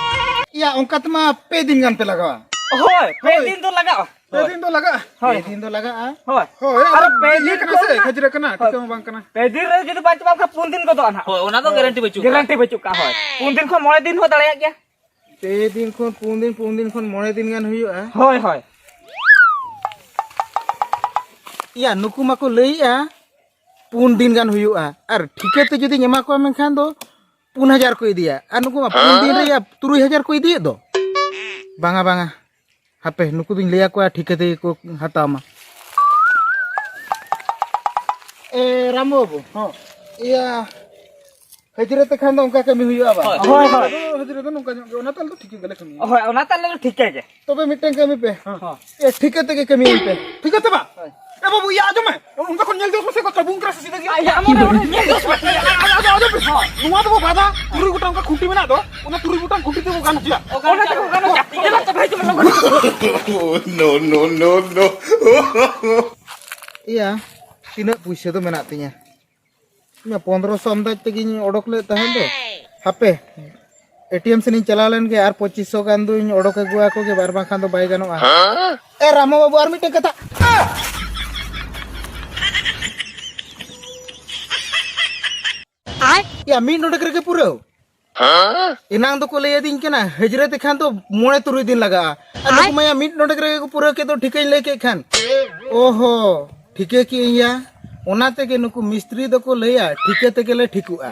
ᱤᱭᱟ, ᱚᱱᱠᱟ ᱛᱮᱢᱟ ᱯᱮ ᱫᱤᱱ ᱜᱟᱱ ᱯᱮ ᱞᱟᱜᱟᱣᱟ᱾ ᱦᱳᱭ, ᱯᱮ ᱦᱳᱭ᱾ ᱫᱤᱱ ᱫᱚ ᱞᱟᱜᱟᱜᱼᱟ᱾ ᱯᱮ ᱦᱳᱭ᱾ ᱫᱤᱱ ᱫᱚ ᱞᱟᱜᱟᱜᱼᱟ᱾ ᱦᱳᱭ᱾ ᱯᱮ ᱫᱤᱱ ᱫᱚ ᱞᱟᱜᱟᱜᱼᱟ᱾ ᱦᱳᱭ᱾ ᱦᱳᱭ, ᱟᱨᱚ ᱟᱫᱚ ᱯᱮ ᱤᱭᱟᱹ ᱫᱤᱱ ᱠᱟᱱᱟ ᱠᱷᱚᱱ ᱥᱮ, ᱱᱟᱜ, ᱠᱷᱟᱹᱡᱨᱟᱹ ᱠᱟᱱᱟ, ᱦᱳᱭ᱾ ᱴᱷᱤᱠᱟᱹ ᱦᱚᱸ ᱵᱟᱝ ᱠᱟᱱᱟ᱾ ᱯᱮ ᱫᱤᱱ ᱨᱮ ᱡᱩᱫᱤ ᱵᱟᱝ ᱪᱟᱵᱟᱜ ᱠᱷᱟᱱ ᱯᱩᱱ ᱫᱤᱱ ᱜᱚᱫᱚᱜᱼᱟ ᱱᱟᱜ᱾ ᱦᱳᱭ, ᱚᱱᱟ ᱫᱚ ᱦᱳᱭ᱾ ᱜᱮᱨᱮᱱᱴᱤ ᱵᱟᱹᱪᱩᱜ ᱜᱮᱨᱮᱱᱴᱤ ᱠᱟᱜᱼᱟ᱾ ᱵᱟᱹᱪᱩᱜ ᱠᱟᱜᱼᱟ, ᱦᱳᱭ᱾ ᱯᱩᱱ ᱫᱤᱱ ᱠᱷᱚᱱ ᱢᱚᱬᱮ ᱫᱤᱱ ᱦᱚᱸ ᱫᱟᱲᱮᱭᱟᱜ ᱜᱮᱭᱟ᱾ ᱯᱮ ᱫᱤᱱ ᱠᱷᱚᱱ ᱯᱩᱱ ᱫᱤᱱ, ᱯᱩᱱ ᱫᱤᱱ ᱠᱷᱚᱱ ᱢᱚᱬᱮ ᱫᱤᱱ ᱜᱟᱱ ᱦᱩᱭᱩᱜᱼᱟ᱾ ᱦᱳᱭ, ᱦᱳᱭ᱾ ᱤᱭᱟ, ᱱᱩᱠᱩ ᱢᱟᱠᱚ ᱞᱟᱹᱭᱮᱜᱼᱟ ᱯᱩᱱ ᱫᱤᱱ ᱜᱟᱱ ᱦᱩᱭᱩᱜᱼᱟ, ᱟᱨ ᱴᱷᱤᱠᱟᱹ ᱛᱮ ᱡᱩᱫᱤᱧ ᱮᱢᱟ ᱠᱚᱣᱟ ᱢᱮᱱᱠᱷᱟᱱ ᱫᱚ ᱯᱩᱱ ᱦᱟᱡᱟᱨ ᱠᱚ ᱤᱫᱤᱭᱟ, ᱟᱨ ᱱᱩᱠᱩ ᱢᱟ ᱯᱩᱱ ᱫᱤᱱ ᱨᱮ ᱭᱟ ᱛᱩᱨᱩᱭ ᱦᱟᱡᱟᱨ ᱠᱚ ᱤᱫᱤᱭᱮᱫ ᱫᱚ᱾ ᱵᱟᱝᱟ, ᱵᱟᱝᱟ, ᱦᱟᱯᱮ ᱱᱩᱠᱩ ᱫᱚᱧ ᱞᱟᱹᱭ ᱟᱠᱚᱣᱟ, ᱴᱷᱤᱠᱟᱹ ᱛᱮᱜᱮ ᱠᱚ ᱦᱟᱛᱟᱣ ᱢᱟ᱾ ᱮ, ᱨᱟᱢ ᱵᱟᱹᱵᱩ᱾ ᱦᱚᱸ᱾ ᱤᱭᱟ, ᱦᱟᱹᱡᱨᱟᱹ ᱛᱮᱠᱷᱟᱱ ᱫᱚ ᱚᱱᱠᱟ ᱠᱟᱹᱢᱤ ᱦᱩᱭᱩᱜᱼᱟ ᱵᱟᱝ? ᱦᱳᱭ, ᱦᱳᱭ᱾ ᱟᱫᱚ ᱦᱟᱹᱡᱨᱟᱹ ᱫᱚ ᱱᱚᱝᱠᱟ ᱧᱚᱜ ᱜᱮ, ᱚᱱᱟ ᱛᱟᱞ ᱫᱚ ᱴᱷᱤᱠ ᱜᱮᱞᱮ ᱠᱟᱹᱢᱤᱭᱟ᱾ ᱦᱳᱭ, ᱚᱱᱟ ᱛᱟᱞ ᱫᱚ ᱴᱷᱤᱠ ᱜᱮ᱾ ᱛᱚᱵᱮ ᱢᱤᱫᱴᱮᱱ ᱠᱟᱹᱢᱤ ᱯᱮ᱾ ᱦᱚᱸ᱾ ᱮ, ᱴᱷᱤᱠᱟᱹ ᱛᱮᱜᱮ ᱠᱟᱹᱢᱤ ᱯᱮ᱾ ᱴᱷᱤᱠᱟᱹ ᱛᱮ ᱵᱟᱝ? ᱦᱳᱭ᱾ ᱮ ᱵᱟᱹᱵᱩ, ᱤᱭᱟᱹ ᱟᱸᱡᱚᱢ ᱢᱮ᱾ ᱚᱱᱛᱮ ᱠᱷᱚᱱ ᱧᱮᱞ ᱡᱚᱝ ᱢᱮᱥᱮ, ᱚᱠᱟ ᱵᱩᱝ ᱠᱟᱱᱟ ᱥᱮ ᱥᱤᱫᱷᱟᱹ ᱜᱮᱭᱟ? ᱟᱭ, ᱟᱢ ᱚᱸᱰᱮ, ᱚᱸᱰᱮ ᱧᱮᱞ ᱡᱚᱝ ᱢᱮ᱾ ᱟᱨ, ᱟᱨ, ᱟᱨ, ᱟᱸᱡᱚᱢ ᱢᱮ᱾ ᱦᱚᱸ᱾ ᱱᱚᱣᱟ ᱫᱚᱵᱚ ᱵᱟᱫᱟ, ᱛᱩᱨᱩᱭ ᱜᱚᱴᱟᱝ ᱚᱱᱠᱟ ᱠᱷᱩᱱᱴᱤ ᱢᱮᱱᱟᱜ ᱫᱚ, ᱚᱱᱟ ᱛᱩᱨᱩᱭ ᱜᱚᱴᱟᱝ ᱠᱷᱩᱱᱴᱤ ᱛᱮᱵᱚ ᱜᱟᱱ ᱦᱚᱪᱚᱭᱟ᱾ ᱚᱱᱟ ᱛᱮᱵᱚ ᱜᱟᱱ ᱦᱚᱪᱚᱭᱟ᱾ ᱪᱮᱫᱟᱜ ᱪᱚ ᱵᱷᱟᱭ ᱪᱚ ᱞᱚᱜᱚᱱ᱾ No, no, no, no. ᱤᱭᱟ, ᱛᱤᱱᱟᱹᱜ ᱯᱩᱭᱥᱟᱹ ᱫᱚ ᱢᱮᱱᱟᱜ ᱛᱤᱧᱟ? ᱤᱧ ᱢᱟ ᱯᱚᱱᱫᱽᱨᱚᱥᱚ ᱟᱢᱫᱟᱡᱽ ᱛᱮᱜᱮᱧ ᱚᱰᱚᱠ ᱞᱮᱫ ᱛᱟᱦᱮᱸ ᱫᱚ᱾ ᱦᱟᱯᱮ, ᱮ ᱴᱤ ᱮᱢ ᱥᱮᱱ ᱤᱧ ᱪᱟᱞᱟᱣ ᱞᱮᱱ ᱜᱮ, ᱟᱨ ᱯᱚᱸᱪᱤᱥᱥᱚ ᱜᱟᱱ ᱫᱚᱧ ᱚᱰᱚᱠ ᱟᱹᱜᱩ ᱟᱠᱚ ᱜᱮ, ᱟᱨ ᱵᱟᱝᱠᱷᱟᱱ ᱫᱚ ᱵᱟᱭ ᱜᱟᱱᱚᱜᱼᱟ᱾ ᱮ ᱨᱟᱢᱚ ᱵᱟᱹᱵᱩ, ᱟᱨ ᱢᱤᱫᱴᱮᱱ ᱠᱟᱛᱷᱟ᱾ ᱭᱟ, ᱢᱤᱫ ᱱᱚᱰᱮᱠ ᱨᱮᱜᱮ ᱯᱩᱨᱟᱹᱣ᱾ ᱮᱱᱟᱝ ᱫᱚᱠᱚ ᱞᱟᱹᱭ ᱟᱹᱫᱤᱧ ᱠᱟᱱᱟ, ᱦᱟᱹᱡᱨᱟᱹ ᱛᱮᱠᱷᱟᱱ ᱫᱚ ᱢᱚᱬᱮ ᱛᱩᱨᱩᱭ ᱫᱤᱱ ᱞᱟᱜᱟᱜᱼᱟ᱾ ᱟᱨ ᱱᱩᱠᱩ ᱢᱟ ᱭᱟ, ᱢᱤᱫ ᱱᱚᱰᱮᱠ ᱨᱮᱜᱮ ᱠᱚ ᱯᱩᱨᱟᱹᱣ ᱠᱮᱫ ᱫᱚ, ᱴᱷᱤᱠᱟᱹᱧ ᱞᱟᱹᱭ ᱠᱮᱫ ᱠᱷᱟᱱ᱾ ᱚᱦᱚ, ᱴᱷᱤᱠᱟᱹ ᱠᱮᱫ ᱟᱹᱧ ᱭᱟ᱾ ᱚᱱᱟ ᱛᱮᱜᱮ ᱱᱩᱠᱩ ᱢᱤᱥᱛᱨᱤ ᱫᱚᱠᱚ ᱞᱟᱹᱭᱟ, ᱴᱷᱤᱠᱟᱹ ᱛᱮᱜᱮ ᱞᱮ ᱴᱷᱤᱠᱚᱜᱼᱟ᱾